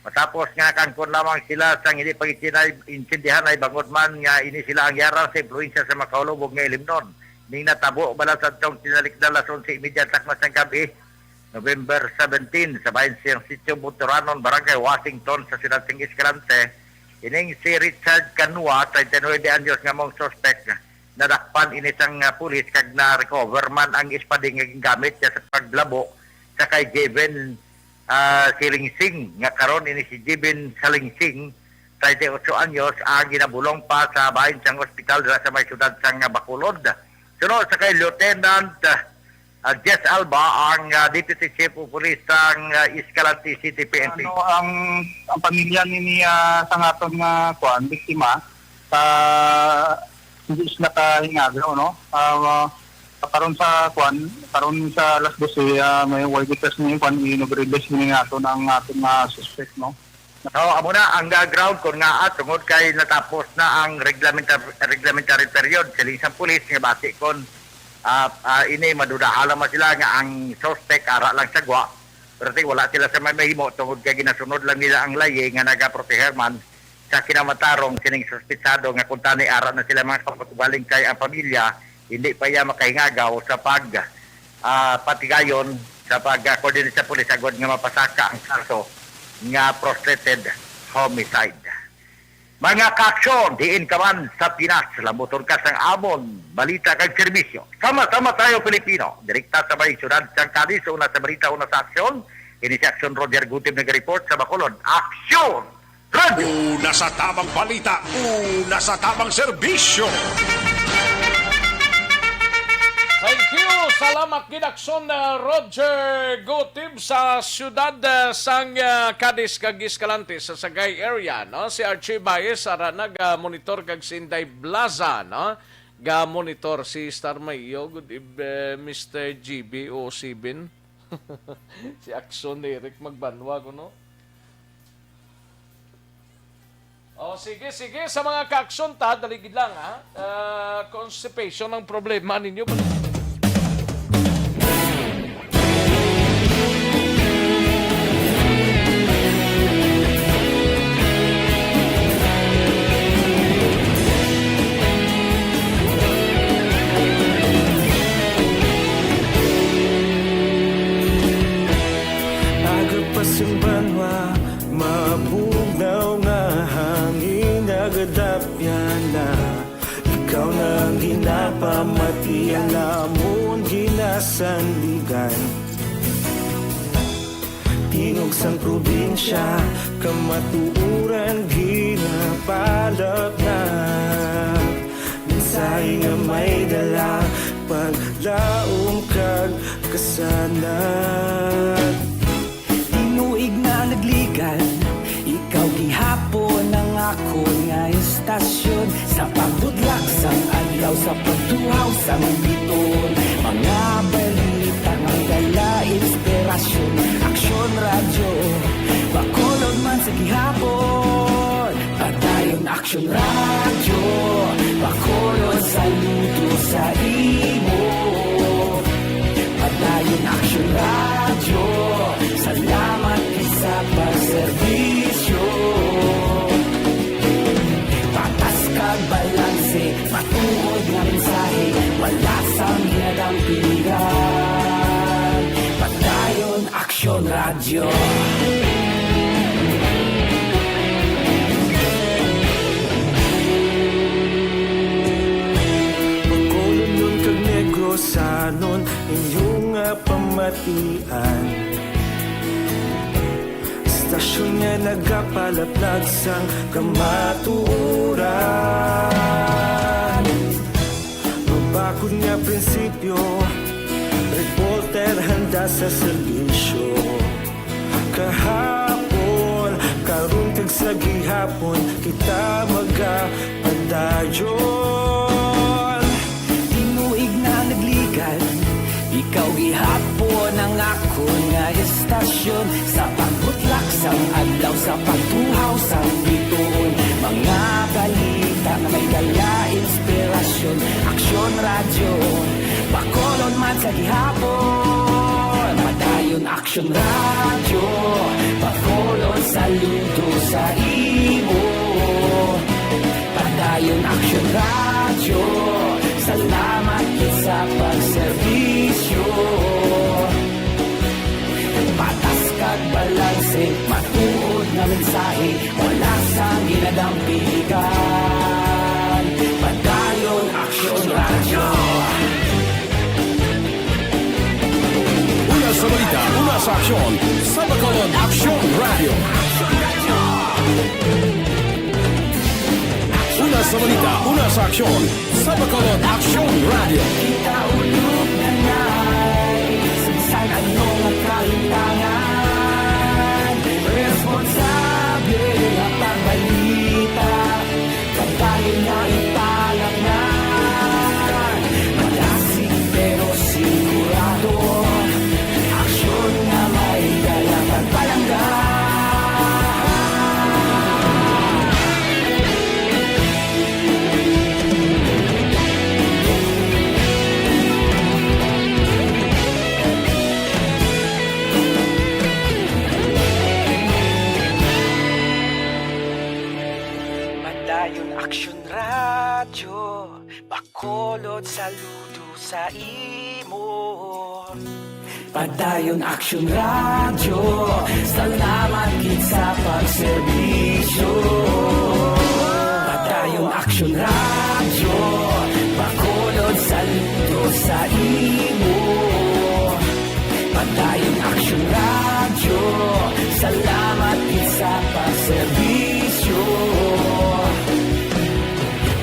Matapos nga nakaangkon lamang sila sang hindi pag-intindihanay bangod man nga ini sila ang yara sa impluwensya sa makaulubog nga ilimnon. Ning natabo bala sa tong tinalikdan alas onse y media takna sang gab-i, November seventeen, sa bahin siyang Sitio Butoranon, Barangay Washington, sa siyudad sing Escalante. Ining si Richard Canua, treinta y nuebe anyos, nga maong suspek, nadakpan ini sang, ah, pulis kag na-recover man ang espading nga gingamit niya sa paglabo sa kay Jeven, ah, Silingsing, nga karon ini si Jeven Salingsing, treinta y ocho anyos, ang ginabulong pa sa bahin sang ospital dira sa may siyudad sang Bacolod. Sunod sa kay Lieutenant, ah, ah, Jess Alba, ang, ah, Deputy Chief of Police sang, ah, Escalante City P N P. Ano ang, ang pamilya ni, ni, ah, sa aton nga, kuan, biktima, sa, hindi sila kahingagaw, no? Ah, karon sa, kuan, karon sa alas dose, ah, may witness ni, kuan, inugrilis ni nato ang aton nga suspect, no? So, amo na ang, ah, ground kon ngaa, tungod kay natapos na ang reglamenta-, reglementary period, siling sang pulis nga basi kon, ah, ah, ini madudahan lamang sila nga ang suspect ara lang sa gwa. Pero ti wala sila sa may mahimo tungod kay ginasunod lang nila ang layi nga nagaproteher man sa kinamatarong sining suspitsado nga kuntani ara na sila mga kaugaling kay ang pamilya hindi pa iya makahingagaw sa pag, ah, patigayon sa pag-coordinate sa pulis agod nga mapasaka ang kaso nga frustrated homicide. Mga kaaksyon, diin ka man sa Pinas, lambuton ka sang amon balita kag serbisyo. Sama-sama tayo, Pilipino. Direkta sa may siyudad sang Cadiz, una sa balita, una sa aksyon. Ini si Aksyon Roger Gutib nag-report sa Bacolod. Aksyon! Radyo! Una sa tamang balita, una sa tamang serbisyo. Thank you. Salamat gid, Aksyon, uh, Roger Gutib sa siyudad, uh, sang, uh, Cadiz kag Escalante sa Sagay area, no? Si Archie Baez ara nag-monitor kag si Inday Blaza, no? Ga-monitor si Star Mayo, good eve-, uh, Mister G B o seven. Si Aksyon Eric Magbanwa, kuno. Oh, sige, sige. Sa mga kaaksyon ta, dali gid lang, ha? Ah, constipation ang problema ninyo. Aga pa sang banwa, mabugnaw nga hangin, nagadapyan na. Ikaw na ang ginapamati, ang amon ginasandigan. Tingog sang probinsya, kamatuoran ginapalatnat. Mensahe nga may dala, paglaom kag kasanag. Tinuig na nagligan, ikaw gihapon ang akon nga istasyon. Sa pagbutlak sang adlaw, sa pagtuhaw sang bituon, mga balita nga dala inspirasyon. Aksyon Radyo, Bacolod man sa gihapon. Padayon Aksyon Radyo, Bacolod, saludo sa imo. Padayon Aksyon Radyo, salamat sa pagserbisyo. Patas kag balanse, matuod nga mensahe, wala sang ginadampigan. Padayon Aksyon Radyo. Bacolodnon kag Negrosanon, inyo nga pamatian. Istasyon nga nagapalaplag sang kamatuoran. Mabakod nga prinsipyo, reporter handa sa serbisyo. Kahapon, karon kag sa gihapon, kita magapadayon. Tinuig na nagligan, ikaw gihapon ang akon nga istasyon. Sa pagbutlak sang adlaw, sa pagtuhaw sang bituon, mga balita nga may dala inspirasyon. Aksyon Radyo, Bacolod man sa gihapon. Padayon Aksyon Radyo, Bacolod, saludo sa imo. Padayon Aksyon Radyo, salamat gid sa pagserbisyo. Patas kag balanse, matuod nga mensahe, wala sang ginadampigan. Padayon Aksyon Radyo. Una sa balita, una sa aksyon, sa Bacolod Aksyon Radyo. Una sa balita, una sa aksyon, sa Bacolod Aksyon Radyo. Kita ulog na nai, sa ano nga kahintangan, responsable nga pagbalita. Kabayo nga ipalangnan, malasig pero sigurado, aksyon nga may dala pagpalangga. Padayon Aksyon Radyo, Bacolod, saludo sa imo. Padayon Aksyon Radyo, salamat gid sa pagserbisyo. Padayon Aksyon Radyo, Bacolod, saludo sa imo. Padayon Aksyon Radyo, salamat gid sa pagserbisyo.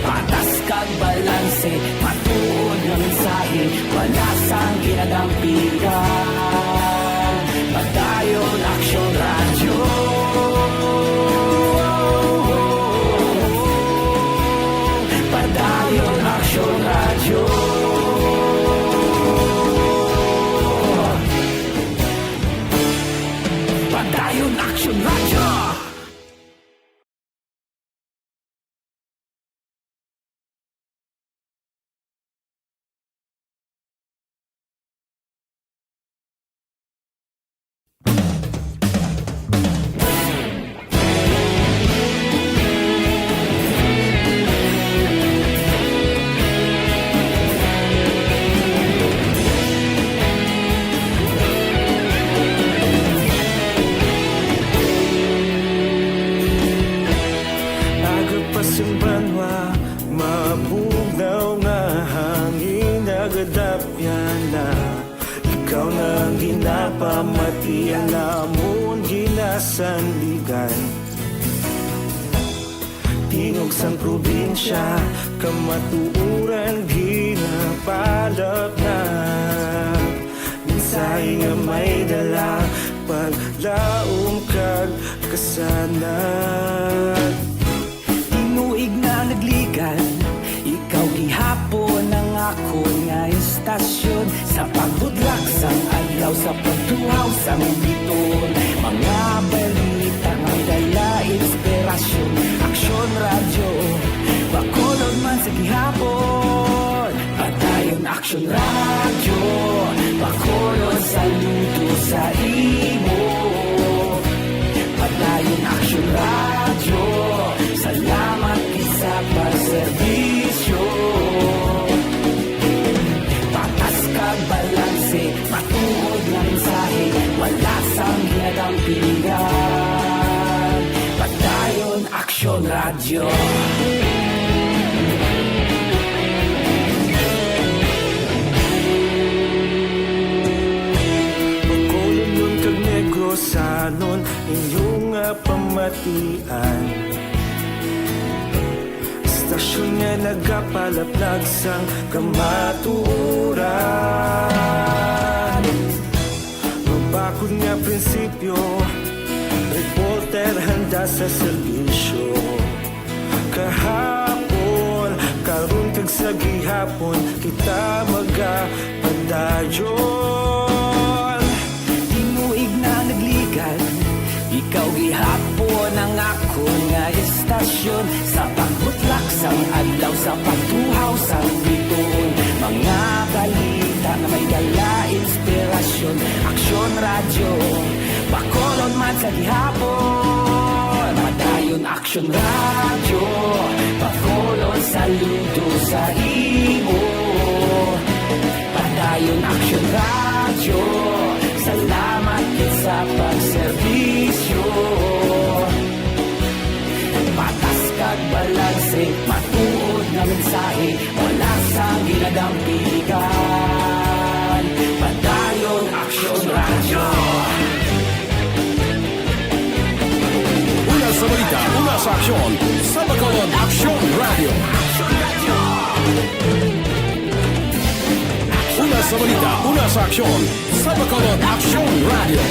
Patas kag balanse, matuod nga mensahe, wala sang ginadampigan. Padayon Aksyon Radyo. Padayon Aksyon Radyo. Padayon Aksyon Radyo. Aga pa sing banwa, mabugnaw nga hangin, nagadapyan na. Ikaw na ang ginapamati, ang amon ginasandigan. Tingog sang probinsya, kamatuoran ginapalapnap. Mensahe nga may dala, paglaom kag kasanag. Tinuig na nagligad, ikaw gihapon ang akon nga istasyon. Sa pagbudlak sang adlaw, sa pagtuhaw sang biton, mga balita nga may dala inspirasyon. Aksyon Radyo, Bacolod man sa gihapon. Padayon Aksyon Radyo, Bacolod, saludo sa imo. Padayon Aksyon Radyo, salamat gid sa pagserbisyo. Patas kag balanse, matuod nga mensahe, wala sang ginadampigan. Padayon Aksyon Radyo. Bacolod kag Negros, sanon inyo nga pamatian. Istasyon nga nagapalaplag sang kamatuoran. Mabakod nga prinsipyo, reporter handa sa serbisyo. Kahapon, karon kag sa gihapon, kita magapadayon. Tinuig na nagligad, ikaw gihapon ang akon nga istasyon. Sa pagbutlak sang adlaw, sa pagtuhaw sang biton, mga balita nga may dala inspirasyon. Aksyon Radyo, Bacolod man sa gihapon. Padayon Aksyon Radyo, Bacolod, saludo sa imo. Padayon Aksyon Radyo, salamat gid sa pagserbisyo. Patas kag balanse, matuod nga mensahe, wala sang ginadampigan. Padayon Aksyon Radyo. Una sa balita, una sa aksyon, sa Bacolod Aksyon Radyo. Una sa balita, una sa aksyon, sa Bacolod Aksyon Radyo.